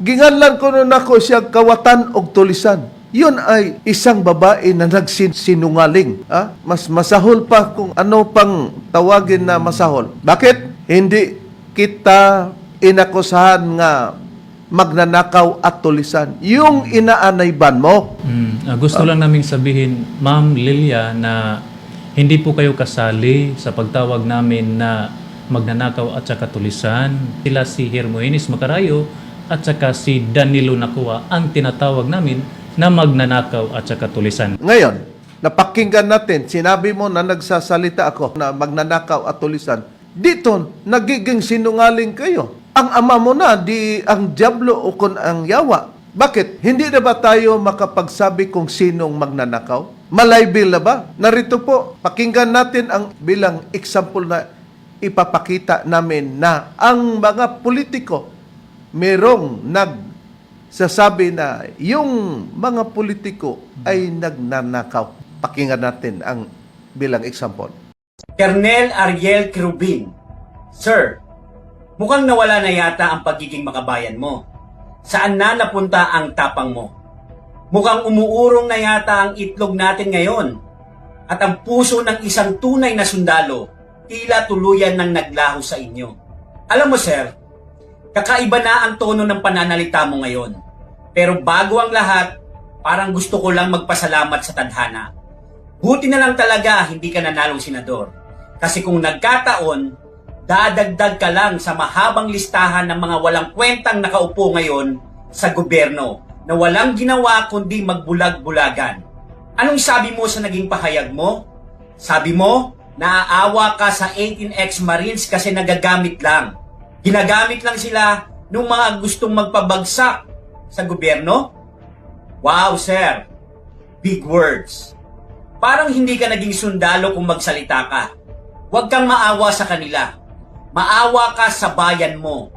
Ginganlan ko nun ako siya kawatan og tulisan. Yun ay isang babae na nagsinungaling. Ah? Mas masahol pa kung ano pang tawagin na masahol. Bakit? Hindi kita inakusahan nga magnanakaw at tulisan. Yung inaanayban mo. Gusto lang naming sabihin, Ma'am Lilia, na hindi po kayo kasali sa pagtawag namin na magnanakaw at saka tulisan. Sila si Hermogenes Macarayo at saka si Danilo Nakua ang tinatawag namin na magnanakaw at saka tulisan. Ngayon, napakinggan natin, sinabi mo na nagsasalita ako na magnanakaw at tulisan. Dito, nagiging sinungaling kayo. Ang ama mo na, di ang diablo o kung ang yawa. Bakit? Hindi na ba tayo makapagsabi kung sinong magnanakaw? Malaybil na ba? Narito po, pakinggan natin ang bilang example na ipapakita namin na ang mga politiko merong nagsasabi na yung mga politiko ay nagnanakaw. Pakinggan natin ang bilang example. Colonel Ariel Querubin, Sir, mukhang nawala na yata ang pagiging makabayan mo. Saan na napunta ang tapang mo? Mukhang umuurong na yata ang itlog natin ngayon. At ang puso ng isang tunay na sundalo, tila tuluyan ng naglaho sa inyo. Alam mo, sir, kakaiba na ang tono ng pananalita mo ngayon. Pero bago ang lahat, parang gusto ko lang magpasalamat sa tadhana. Buti na lang talaga hindi ka nanalong senador. Kasi kung nagkataon, dadagdag ka lang sa mahabang listahan ng mga walang kwentang nakaupo ngayon sa gobyerno na walang ginawa kundi magbulag-bulagan. Anong sabi mo sa naging pahayag mo? Sabi mo, naaawa ka sa 18 ex-Marines kasi nagagamit lang. Ginagamit lang sila ng mga gustong magpabagsak sa gobyerno? Wow, sir. Big words. Parang hindi ka naging sundalo kung magsalita ka. Huwag kang maawa sa kanila. Maawa ka sa bayan mo.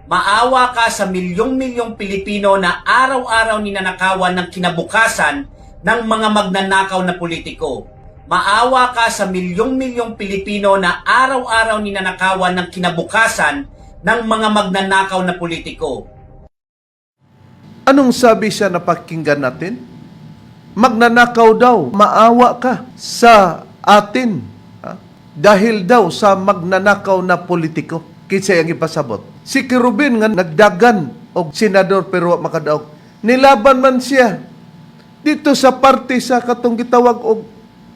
Maawa ka sa milyong-milyong Pilipino na araw-araw ninanakawan ng kinabukasan ng mga magnanakaw na politiko. Maawa ka sa milyong-milyong Pilipino na araw-araw ninanakawan ng kinabukasan ng mga magnanakaw na politiko. Anong sabi siya na pakinggan natin? Magnanakaw daw, maawa ka sa atin. Ha? Dahil daw sa magnanakaw na politiko. Kinsa ang ipasabot. Si Querubin nga nagdagan og senador pero wa makadaog. Nilaban man siya dito sa parte sa katong gitawag og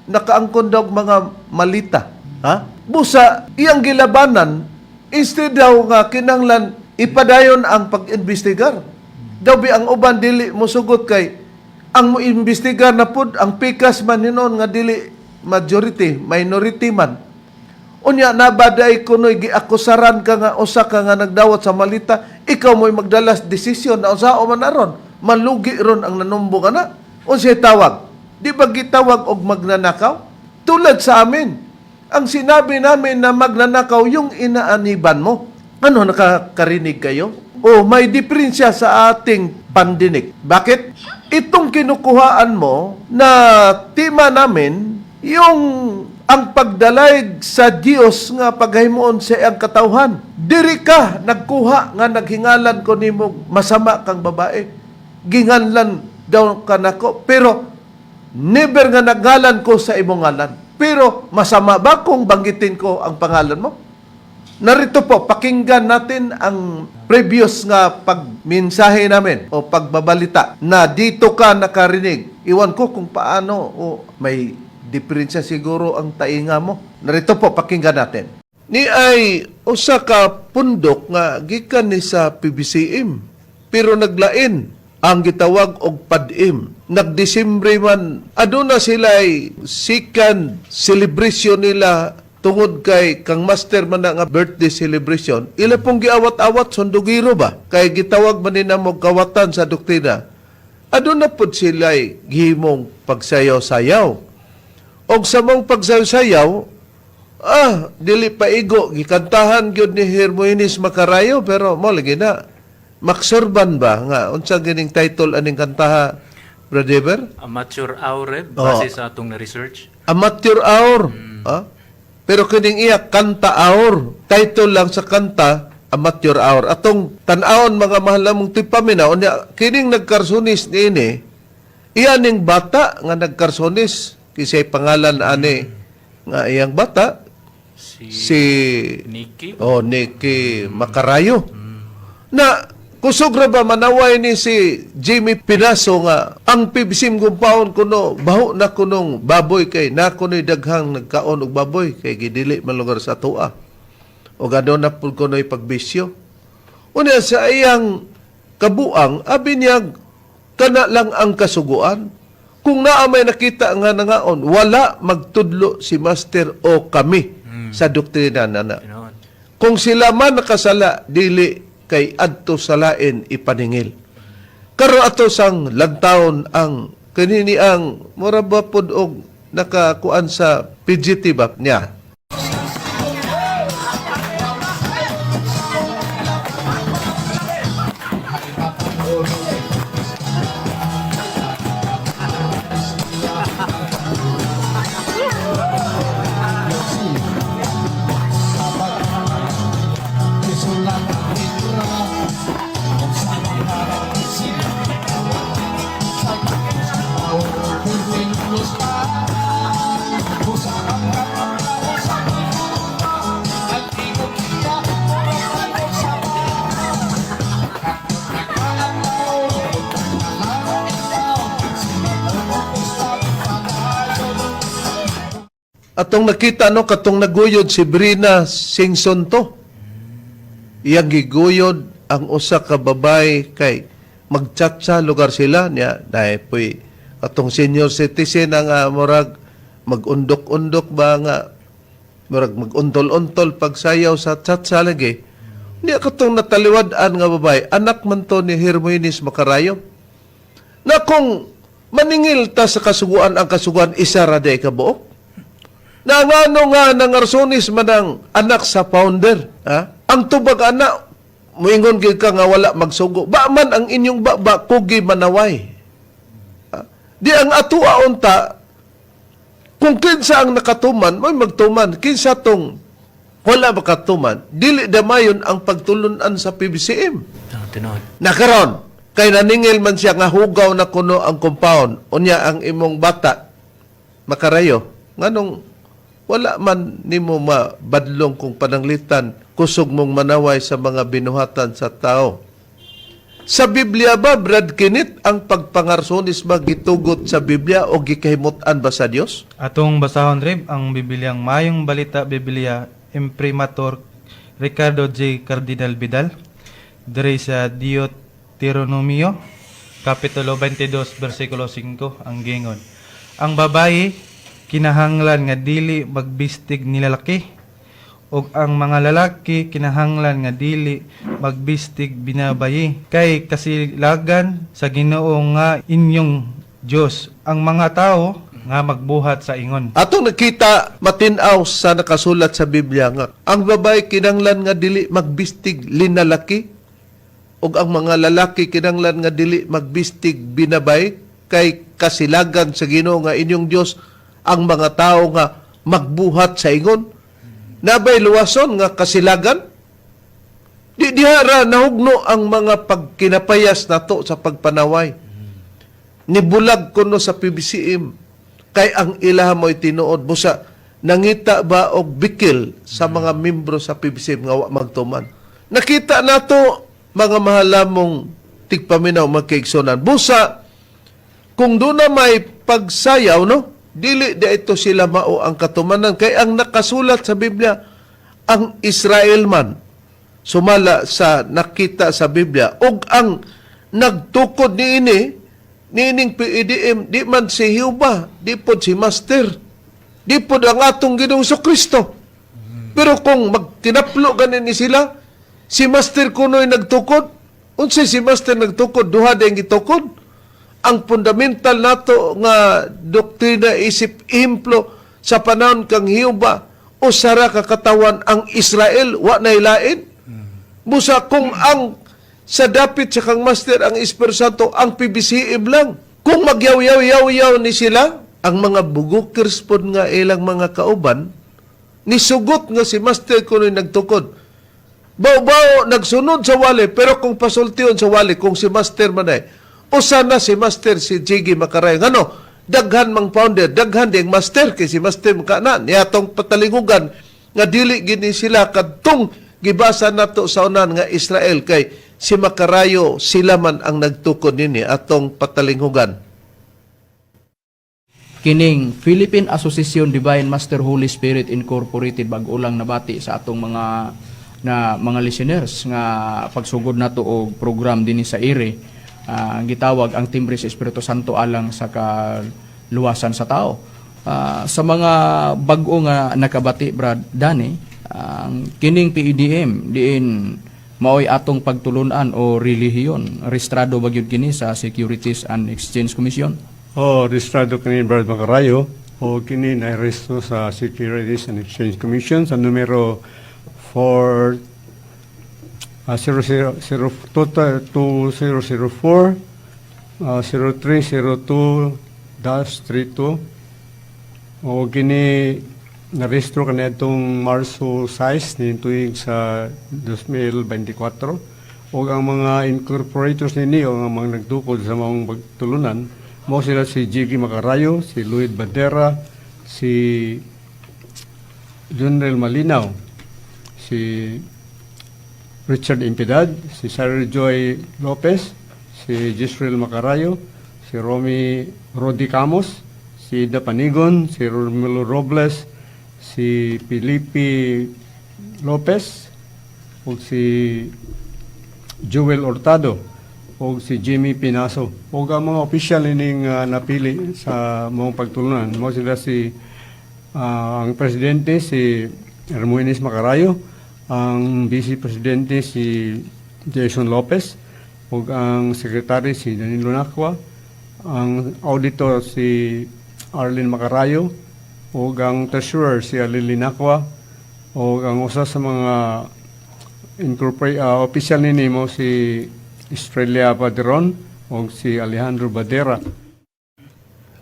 nakaangkon daw og mga malita. Ha? Busa iyang gilabanan instead daw nga kinahanglan ipadayon ang pag-imbestigar. Daw bi ang uban dili mosugot kay ang moimbestigar na pud ang pikas man hinon nga dili majority, minority man. Unya na ba day kunoy giakusaran ka nga usa ka nga nagdawat sa malita, ikaw mo'y magdalas desisyon na unsa man aron, malugi ron ang nanumbong ana. Unsay tawag? Di ba gitawag og magnanakaw? Tulad sa amin. Ang sinabi namin na magnanakaw yung inaaniban mo. Ano, nakakarinig kayo? O may diferensya sa ating pandinig. Bakit? Itong kinukuhaan mo na tema namin, yung ang pagdalayg sa Dios nga paghimuon sa iyang katawhan. Diri ka nagkuha nga naghingalan ko nimo masama kang babae. Ginganlan daw ka nako, pero never nga naggalan ko sa imong ngalan. Pero masama ba kung banggitin ko ang pangalan mo? Narito po, pakinggan natin ang previous nga pagmensahe namin o pagbabalita na dito ka nakarinig. Iwan ko kung paano o may diferensya siguro ang tainga mo. Narito po, pakinggan natin. Ni ay usa ka pundok nga gikan ni sa PBCM pero naglain ang gitawag og padim. Nagdisembre man, aduna sila'y second celebration nila tungod kay kang master man na nga birthday celebration, ila pong giawat-awat sundugiro ba? Kay gitawag man nila mo kawatan sa doktrina. Aduna pod sila'y gihimong pagsayaw-sayaw. Og sa mong pagsayaw-sayaw, dili pa igo, gikantahan gyud ni Hermogenes Macarayo, pero mo lagi na. Maksurban ba nga unsa gining title aning kantaha, Brother Eber? Amateur hour, Reb, Oo. base sa atong na-research. Amateur hour. Ah? Pero kining iya kanta hour. Title lang sa kanta amateur hour. Atong tan-awon mga mahal namong tipaminaw unya kining nagkarsunis niini iya ning bata nga nagkarsunis kisay pangalan ani nga iyang bata Si, si Nikki. Oh, Nicky Macarayo. Na kusog ra ba manaway ni si Jimmy Pinaso nga ang PBCM gumpaon kuno baho na kunong baboy kay na kuno'y daghang nagkaon og baboy kay gidili man lugar sa atoa. O gano na pud kuno'y pagbisyo. Unya sa iyang kabuang abi niya kana lang ang kasuguan. Kung naa may nakita nga nangaon, wala magtudlo si master o kami sa doktrina nana. Tinuod. Kung sila man nakasala, dili kay adto salain ipaningil. Karon ato sang lantawon ang kanini ang mura ba pod og nakakuan sa PGT ba niya. Atong nakita no katong naguyod si Brina Singson to. Iyang giguyod ang usa ka babay kay magtsatsa lugar sila niya dahil po'y atong senior citizen ang murag magundok-undok ba nga murag maguntol-untol pagsayaw sa tsatsa lagi. Niya katong nataliwad-an nga babay, anak man to ni Hermogenes Macarayo. Na kung maningil ta sa kasuguan ang kasuguan isa ra day ka buok. Na ngano nga nangarsonis man ang anak sa founder. Ha? Ang tubag anak, muingon gyud ka nga wala magsugo. Ba man ang inyong baba, kugi manaway. Ha? Di ang atua unta, kung kinsa ang nakatuman, may magtuman. Kinsa tong wala makatuman, dili damayon ang pagtulunan sa PBCM. Ah, tinuod. Nakaron, kay naningil man siya nga hugaw na kuno ang compound, unya ang imong bata makarayo. Nganong wala man nimo mabadlong kung pananglitan kusog mong manaway sa mga binuhatan sa tao. Sa Biblia ba, Brad Kinit, ang pagpangarsonis ba gitugot sa Biblia o gikahimutan ba sa Dios? Atong basahon rib ang Bibliang Mayong Balita Biblia Imprimatur Ricardo J. Cardinal Vidal diri sa Deuteronomio Kapitulo 22 bersikulo 5 ang gingon. Ang babayi kinahanglan nga dili magbistig ni lalaki ug ang mga lalaki kinahanglan nga dili magbistig binabayi kay kasilagan sa Ginoo nga inyong Dios ang mga tao nga magbuhat sa ingon. Atong nakita matinaw sa nakasulat sa Biblia nga ang babae kinanglan nga dili magbistig linalaki ug ang mga lalaki kinanglan nga dili magbistig binabay. Kay kasilagan sa Ginoo nga inyong Dios ang mga tao nga magbuhat sa ingon. Nabay luwason nga kasilagan? Di diha ra nahugno ang mga pagkinapayas nato sa pagpanaway. Nibulag kuno sa PBCM kay ang ilaha mo'y tinuod, busa nangita ba og bikil sa mga membro sa PBCM nga wa magtuman. Nakita nato, mga mahalamong tigpaminaw, magkaigsunan. Busa kung doon na may pagsayaw, no? Dili di ito sila mao ang katumanan. Kay ang nakasulat sa Biblia, ang Israel man, sumala sa nakita sa Biblia, ug ang nagtukod niini, niining PEDM, di man si Jehovah, di pod si Master, di pod ang atong Ginoong Kristo. Pero kung magtinaplo ganin ni sila, si Master kuno'y nagtukod, unsay si Master nagtukod, duha din gitukod. Ang fundamental nato nga doktrina isip ehemplo sa panahon kang Jehovah, usara ka katawan ang Israel, wa nay lain. Busa kung ang sa dapit sa kang Master ang Espiritu Santo, ang PBCM lang. Kung magyaw-yaw-yaw-yaw ni sila, ang mga bugukers pod nga ilang mga kauban, nisugot nga si Master kuno'y nagtukod. Bao-bao, nagsunod sa wali, pero kung pasultion sa wali, kung si Master man ay, usa na si Master si Jiggy Makarayo. Ngano, daghan mang founder, daghan ding Master, kay si Master maka na, niyatong patalingugan, nga dili gini sila kadtong gibasa nato sa unan nga Israel, kay si Makarayo sila man ang nagtukod nini atong patalinghugan. Kining Philippine Association Divine Master Holy Spirit Incorporated, bag-o lang nabati sa atong mga na mga listeners nga pagsugod nato og program dinhi sa ire, ang gitawag ang Timbre sa Espiritu Santo alang sa kaluwasan sa tao. Sa mga bag-o nga nakabati, Brad Danny, ang kining PEDM diin maoy atong pagtulunan o relihiyon, rehistrado ba gyud kini sa Securities and Exchange Commission? Oh, registrado kini, Brad Macarayo, o kini na rehistro sa Securities and Exchange Commission sa numero 4 00 2004 0302-32 o kini narehistro kaniadtong Marso 6 ni tuig sa 2024 o ang mga incorporators nini o ang mga nagtukod sa maong pagtulunan mo sila si Jiggy Macarayo, si Lloyd Bandera, si Junrel Malinaw, si Richard Impidad, si Sarah Joy Lopez, si Jisrael Macarayo, si Romy Rodi Camos, si Ida Panigon, si Romulo Robles, si Felipe Lopez, ug si Joel Hurtado, ug si Jimmy Pinaso. Ug ang mga opisyal ining napili sa maong pagtulunan, mo sila si ang presidente si Hermoines Macarayo, ang vice presidente si Jason Lopez, ug ang secretary si Danilo Nacua, ang auditor si Arlene Macarayo, ug ang treasurer si Alili Nacua, ug ang usa sa mga incorporate official nini mo si Estrella Paderon ug si Alejandro Badera.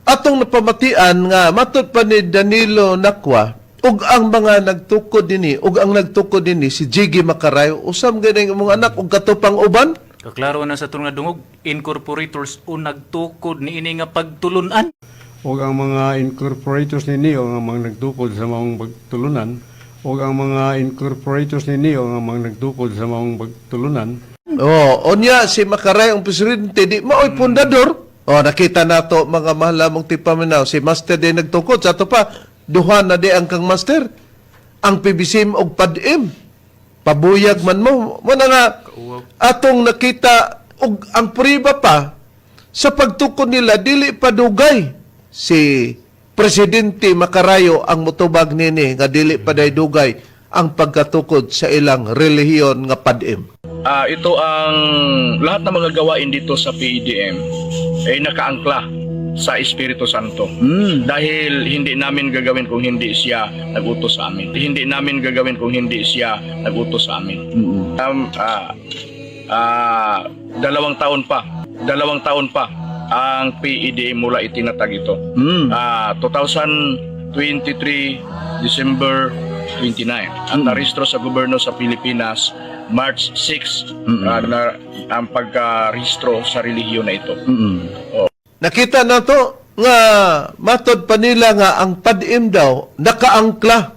Atong napamatian nga matod pa ni Danilo Nakwa ug ang mga nagtukod dinhi, ug ang nagtukod dinhi si Jiggy Macarayo, usam ganing imong anak ug katupang uban. Kaklaro na sa itong nadungog, incorporators o nagtukod ni ini nga pagtulunan. Ug ang mga incorporators nini o ang mga nagtukod sa maong pagtulunan ug ang mga incorporators nini o ang mga nagtukod sa maong pagtulunan. Oh, unya si Macarayo ang presidente, di maoy pundador. Oh, nakita nato, mga mahal mong tipaminaw, si Master di nagtukod sa ato pa, duha na di ang kang Master. Ang PBCM og PADM. Pabuyag man mo. Mo na nga atong nakita og ang priba pa sa pagtukod nila dili pa dugay si Presidente Macarayo ang mutubag nini nga dili pa day dugay ang pagkatukod sa ilang relihiyon nga PADM. Ito ang lahat ng mga gawain dito sa PEDM ay nakaangkla sa Espiritu Santo. Dahil hindi namin gagawin kung hindi siya nagutos sa amin. Hindi namin gagawin kung hindi siya nagutos sa amin. 2 taon pa. 2 taon pa. ang PED mula itinatag ito. 2023 December 29. Ang narehistro sa gobyerno sa Pilipinas March 6 na, ang pagkarehistro sa relihiyon na ito. Oh. Nakita na to nga matod pa nila nga ang PADEM daw nakaangkla.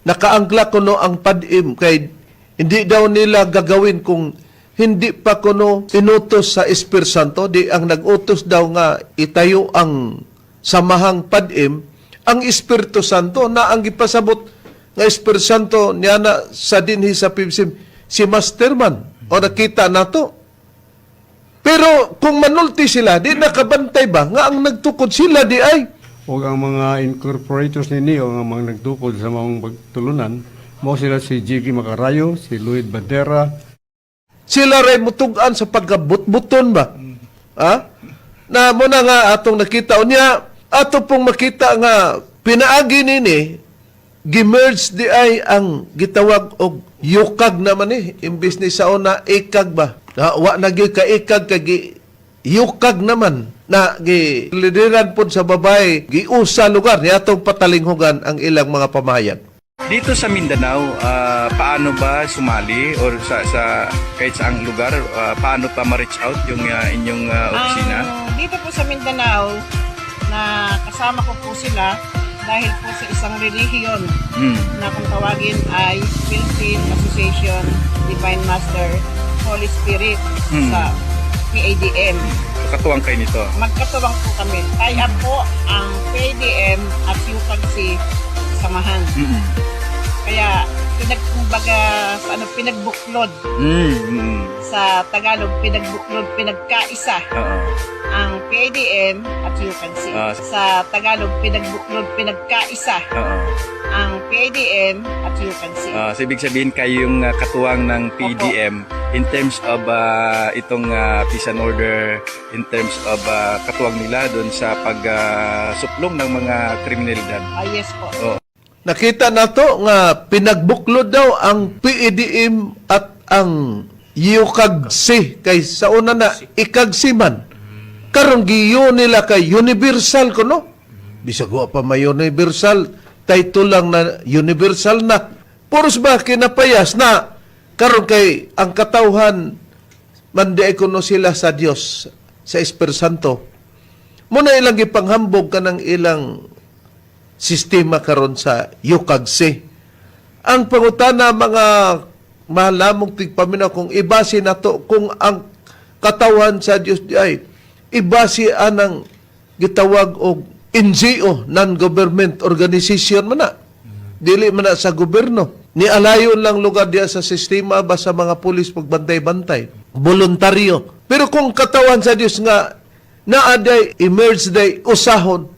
Nakaangkla kuno ang PADEM kay hindi daw nila gagawin kung hindi pa kuno inutos sa Espiritu Santo. Di ang nag-utos daw nga itayo ang samahang PADEM ang Espiritu Santo na ang gipasabot nga Espiritu Santo niya na sa dinhi sa PBCM si Masterman o nakita nato. Pero kung manulti sila, di nakabantay ba nga ang nagtukod sila di ay? O ang mga incorporators nini o ang mga nagtukod sa maong pagtulunan, mao sila si Jiggy Macarayo, si Lloyd Bandera. Sila ray mutugan sa pagkabutbuton ba? Ha? Na muna nga atong nakita unya, ato pong makita nga pinaagi nini gimerge di ay ang gitawag og yukag naman eh imbis ni sa una ikag ba na, wa na gyud ka ikag kay gi yukag naman na gi lideran pod sa babae giusa lugar ni atong patalinghugan ang ilang mga pamahayag. Dito sa Mindanao, paano ba sumali or sa kahit saang lugar, paano pa ma-reach out yung inyong opisina? Ang dito po sa Mindanao, na kasama ko po sila dahil po sa isang relihiyon na kung tawagin ay Philippine Association Divine Master Holy Spirit sa PADM. Katuwang kayo nito. Magkatuwang po kami. Tie up po ang PADM at UCAGC samahan. Kaya pinagkumbaga sa ano, pinagbuklod sa Tagalog, pinagbuklod, pinagkaisa ang PADM at UCAGC. Sa Tagalog, pinagbuklod, pinagkaisa ang PADM at UCAGC. So ibig sabihin kayo yung katuwang ng PDM in terms of itong peace and order, in terms of katuwang nila doon sa pagsuplong ng mga kriminalidad. Ah, yes po. Oo. Nakita nato nga pinagbuklod daw ang PEDM at ang UCAGC kay sa una na ikagsi man. Karon giyo nila kay universal kuno. Bisag wa pa may universal, title lang na universal na. Puros ba kinapayas na karon kay ang katawhan man di ay kuno sila sa Dios sa Espiritu Santo. Muna ilang gipanghambog kanang ilang sistema karon sa UCAGC. Ang pangutana, mga mahalamong tigpaminaw, kung ibase nato kung ang katawan sa Dios di ay ibase anang gitawag og NGO, non-government organization man na. Dili man na sa gobyerno. Ni alayon lang lugar diya sa sistema ba sa mga pulis pagbantay-bantay. Voluntaryo. Pero kung katawan sa Dios nga naaday emerge day usahon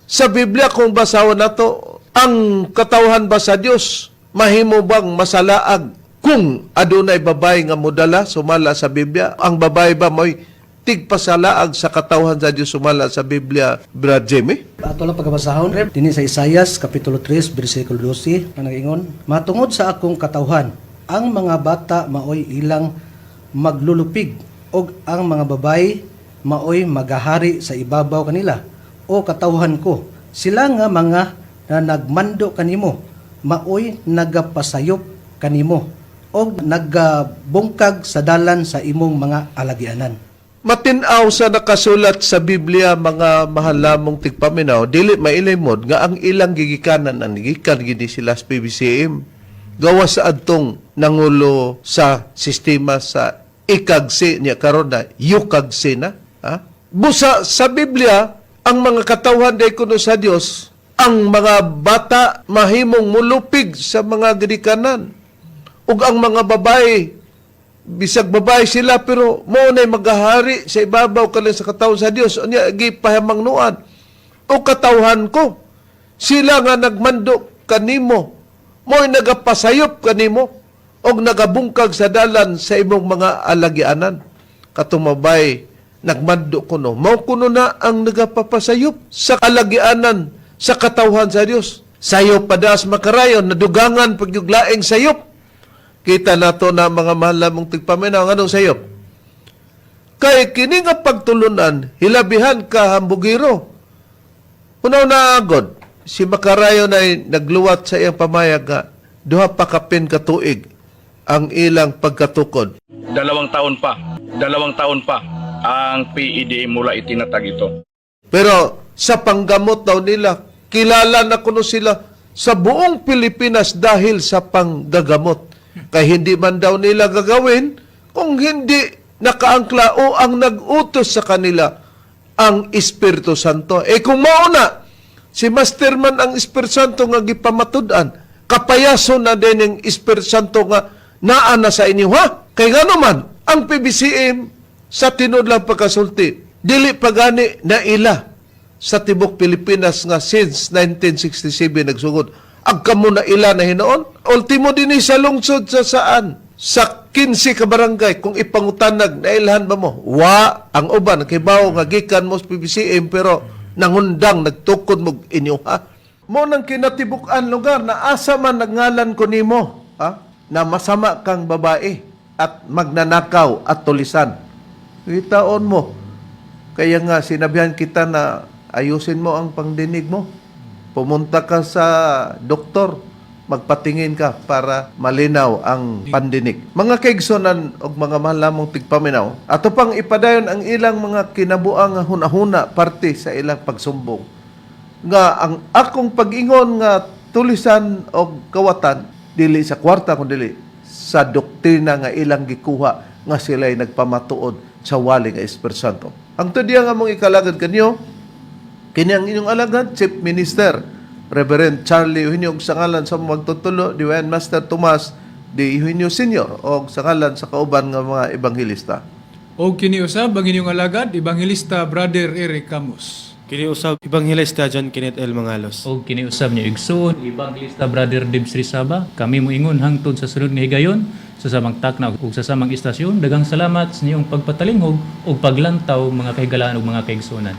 sa Biblia, kung basahon nato ang katawhan ba sa Dios mahimo bang masalaag kung adunay babae nga modala sumala sa Biblia? Ang babae ba mo'y tigpasalaag sa katawhan sa Dios sumala sa Biblia, Brad Jimmy? Ato lang pagkabasahon, Rep, dinhi sa Isayas kapitulo 3 bersikulo 12 nga nagaingon, "Matungod sa akong katawhan, ang mga bata maoy ilang maglulupig ug ang mga babayi maoy magahari sa ibabaw kanila. O katawhan ko, sila nga mga na nagmando kanimo maoy nagapasayop kanimo og nagabungkag sa dalan sa imong mga alagianan." Matinaw sa nakasulat sa Biblia, mga mahalamong tigpaminaw, dili mailimod nga ang ilang gigikanan ang gigikan gini sila sa PBCM gawas sa adtong nangulo sa sistema sa ikagsi niya karon na yukagsi na, ha? Busa sa Biblia ang mga katawhan day kuno sa Dios, ang mga bata mahimong mulupig sa mga gidikanan ug ang mga babae, bisag babae sila, pero mo na'y magahari sa ibabaw kanila sa katawhan sa Dios. Unya gipahamangnuan, "O katawhan ko, sila nga nagmando kanimo mo'y nagapasayop kanimo og nagabungkag sa dalan sa imong mga alagianan." Katong babae nagmando kuno mao kuno na ang nagapapasayop sa alagianan sa katawhan sa Dios. Sayop padas makarayon nadugangan pagyuglaing sayop. Kita nato na, mga mahal namong tigpaminaw, anong sayop? Kay kini nga pagtulunan, hilabihan ka hambugiro. Unaw na agod, si Makarayon ay nagluwat sa iyang pamayag nga duha pa kapin ka tuig ang ilang pagkatukod. 2 taon pa, 2 taon pa ang PEDM mula itinatag ito. Pero sa panggamot daw nila, kilala na kuno sila sa buong Pilipinas dahil sa panggagamot. Kay hindi man daw nila gagawin kung hindi nakaangkla o ang nag-utos sa kanila ang Espiritu Santo. Eh kung mauna, si Master man ang Espiritu Santo nga gipamatud-an, kapayaso na din ang Espiritu Santo nga naa na sa inyo, ha? Kay ngano man, ang PBCM sa tinuod lang pagkasulti, dili pa gani na ila sa tibok Pilipinas nga since 1967 nagsugod. Agkamo na ila na hinoon. Ultimo din sa lungsod sa saan? Sa 15 ka barangay, kung ipangutanag, nailhan ba mo? Wa, ang uban, kibaw nga gikan mo sa PBCM, pero nangundang, nagtukod mo inyo, ha? Mo nang kinatibuk-an lugar na asa man nagngalan ko nimo, ha? Na masama kang babae at magnanakaw at tulisan. Itaon mo. Kaya nga sinabihan kita na ayusin mo ang pangdinig mo. Pumunta ka sa doktor, magpatingin ka para malinaw ang pandinig. Mga kaigsonan og mga mahal namong tigpaminaw, ato pang ipadayon ang ilang mga kinabuang nga hunahuna parte sa ilang pagsumbong. Nga ang akong pag-ingon nga tulisan og kawatan dili sa kwarta kun dili sa doktrina nga ilang gikuha nga sila'y nagpamatuod sa wali nga Espiritu Santo. Ang tudya nga mong ikalagad kanyo, kini ang inyong alagad, Chief Minister, Reverend Charlie Eugenio, og sa ngalan sa magtutulo, Divine Master Tomas D. Eugenio Senior, og sa ngalan sa kauban nga mga ebanghelista. Og kini usab ang inyong alagad, Ebanghilista Brother Eric Camus. Kini usab Ebanghilista John Kenneth L. Mangalos. Og kini usab niyo igsoon Ebanghilista Brother Debs Rizaba. Kami moingon hangtod sa sunod nga higayon sa samang takna ug sa samang istasyon. Daghang salamat sa inyong pagpatalinghog ug paglantaw, mga kahigalaan ug mga kaigsuonan.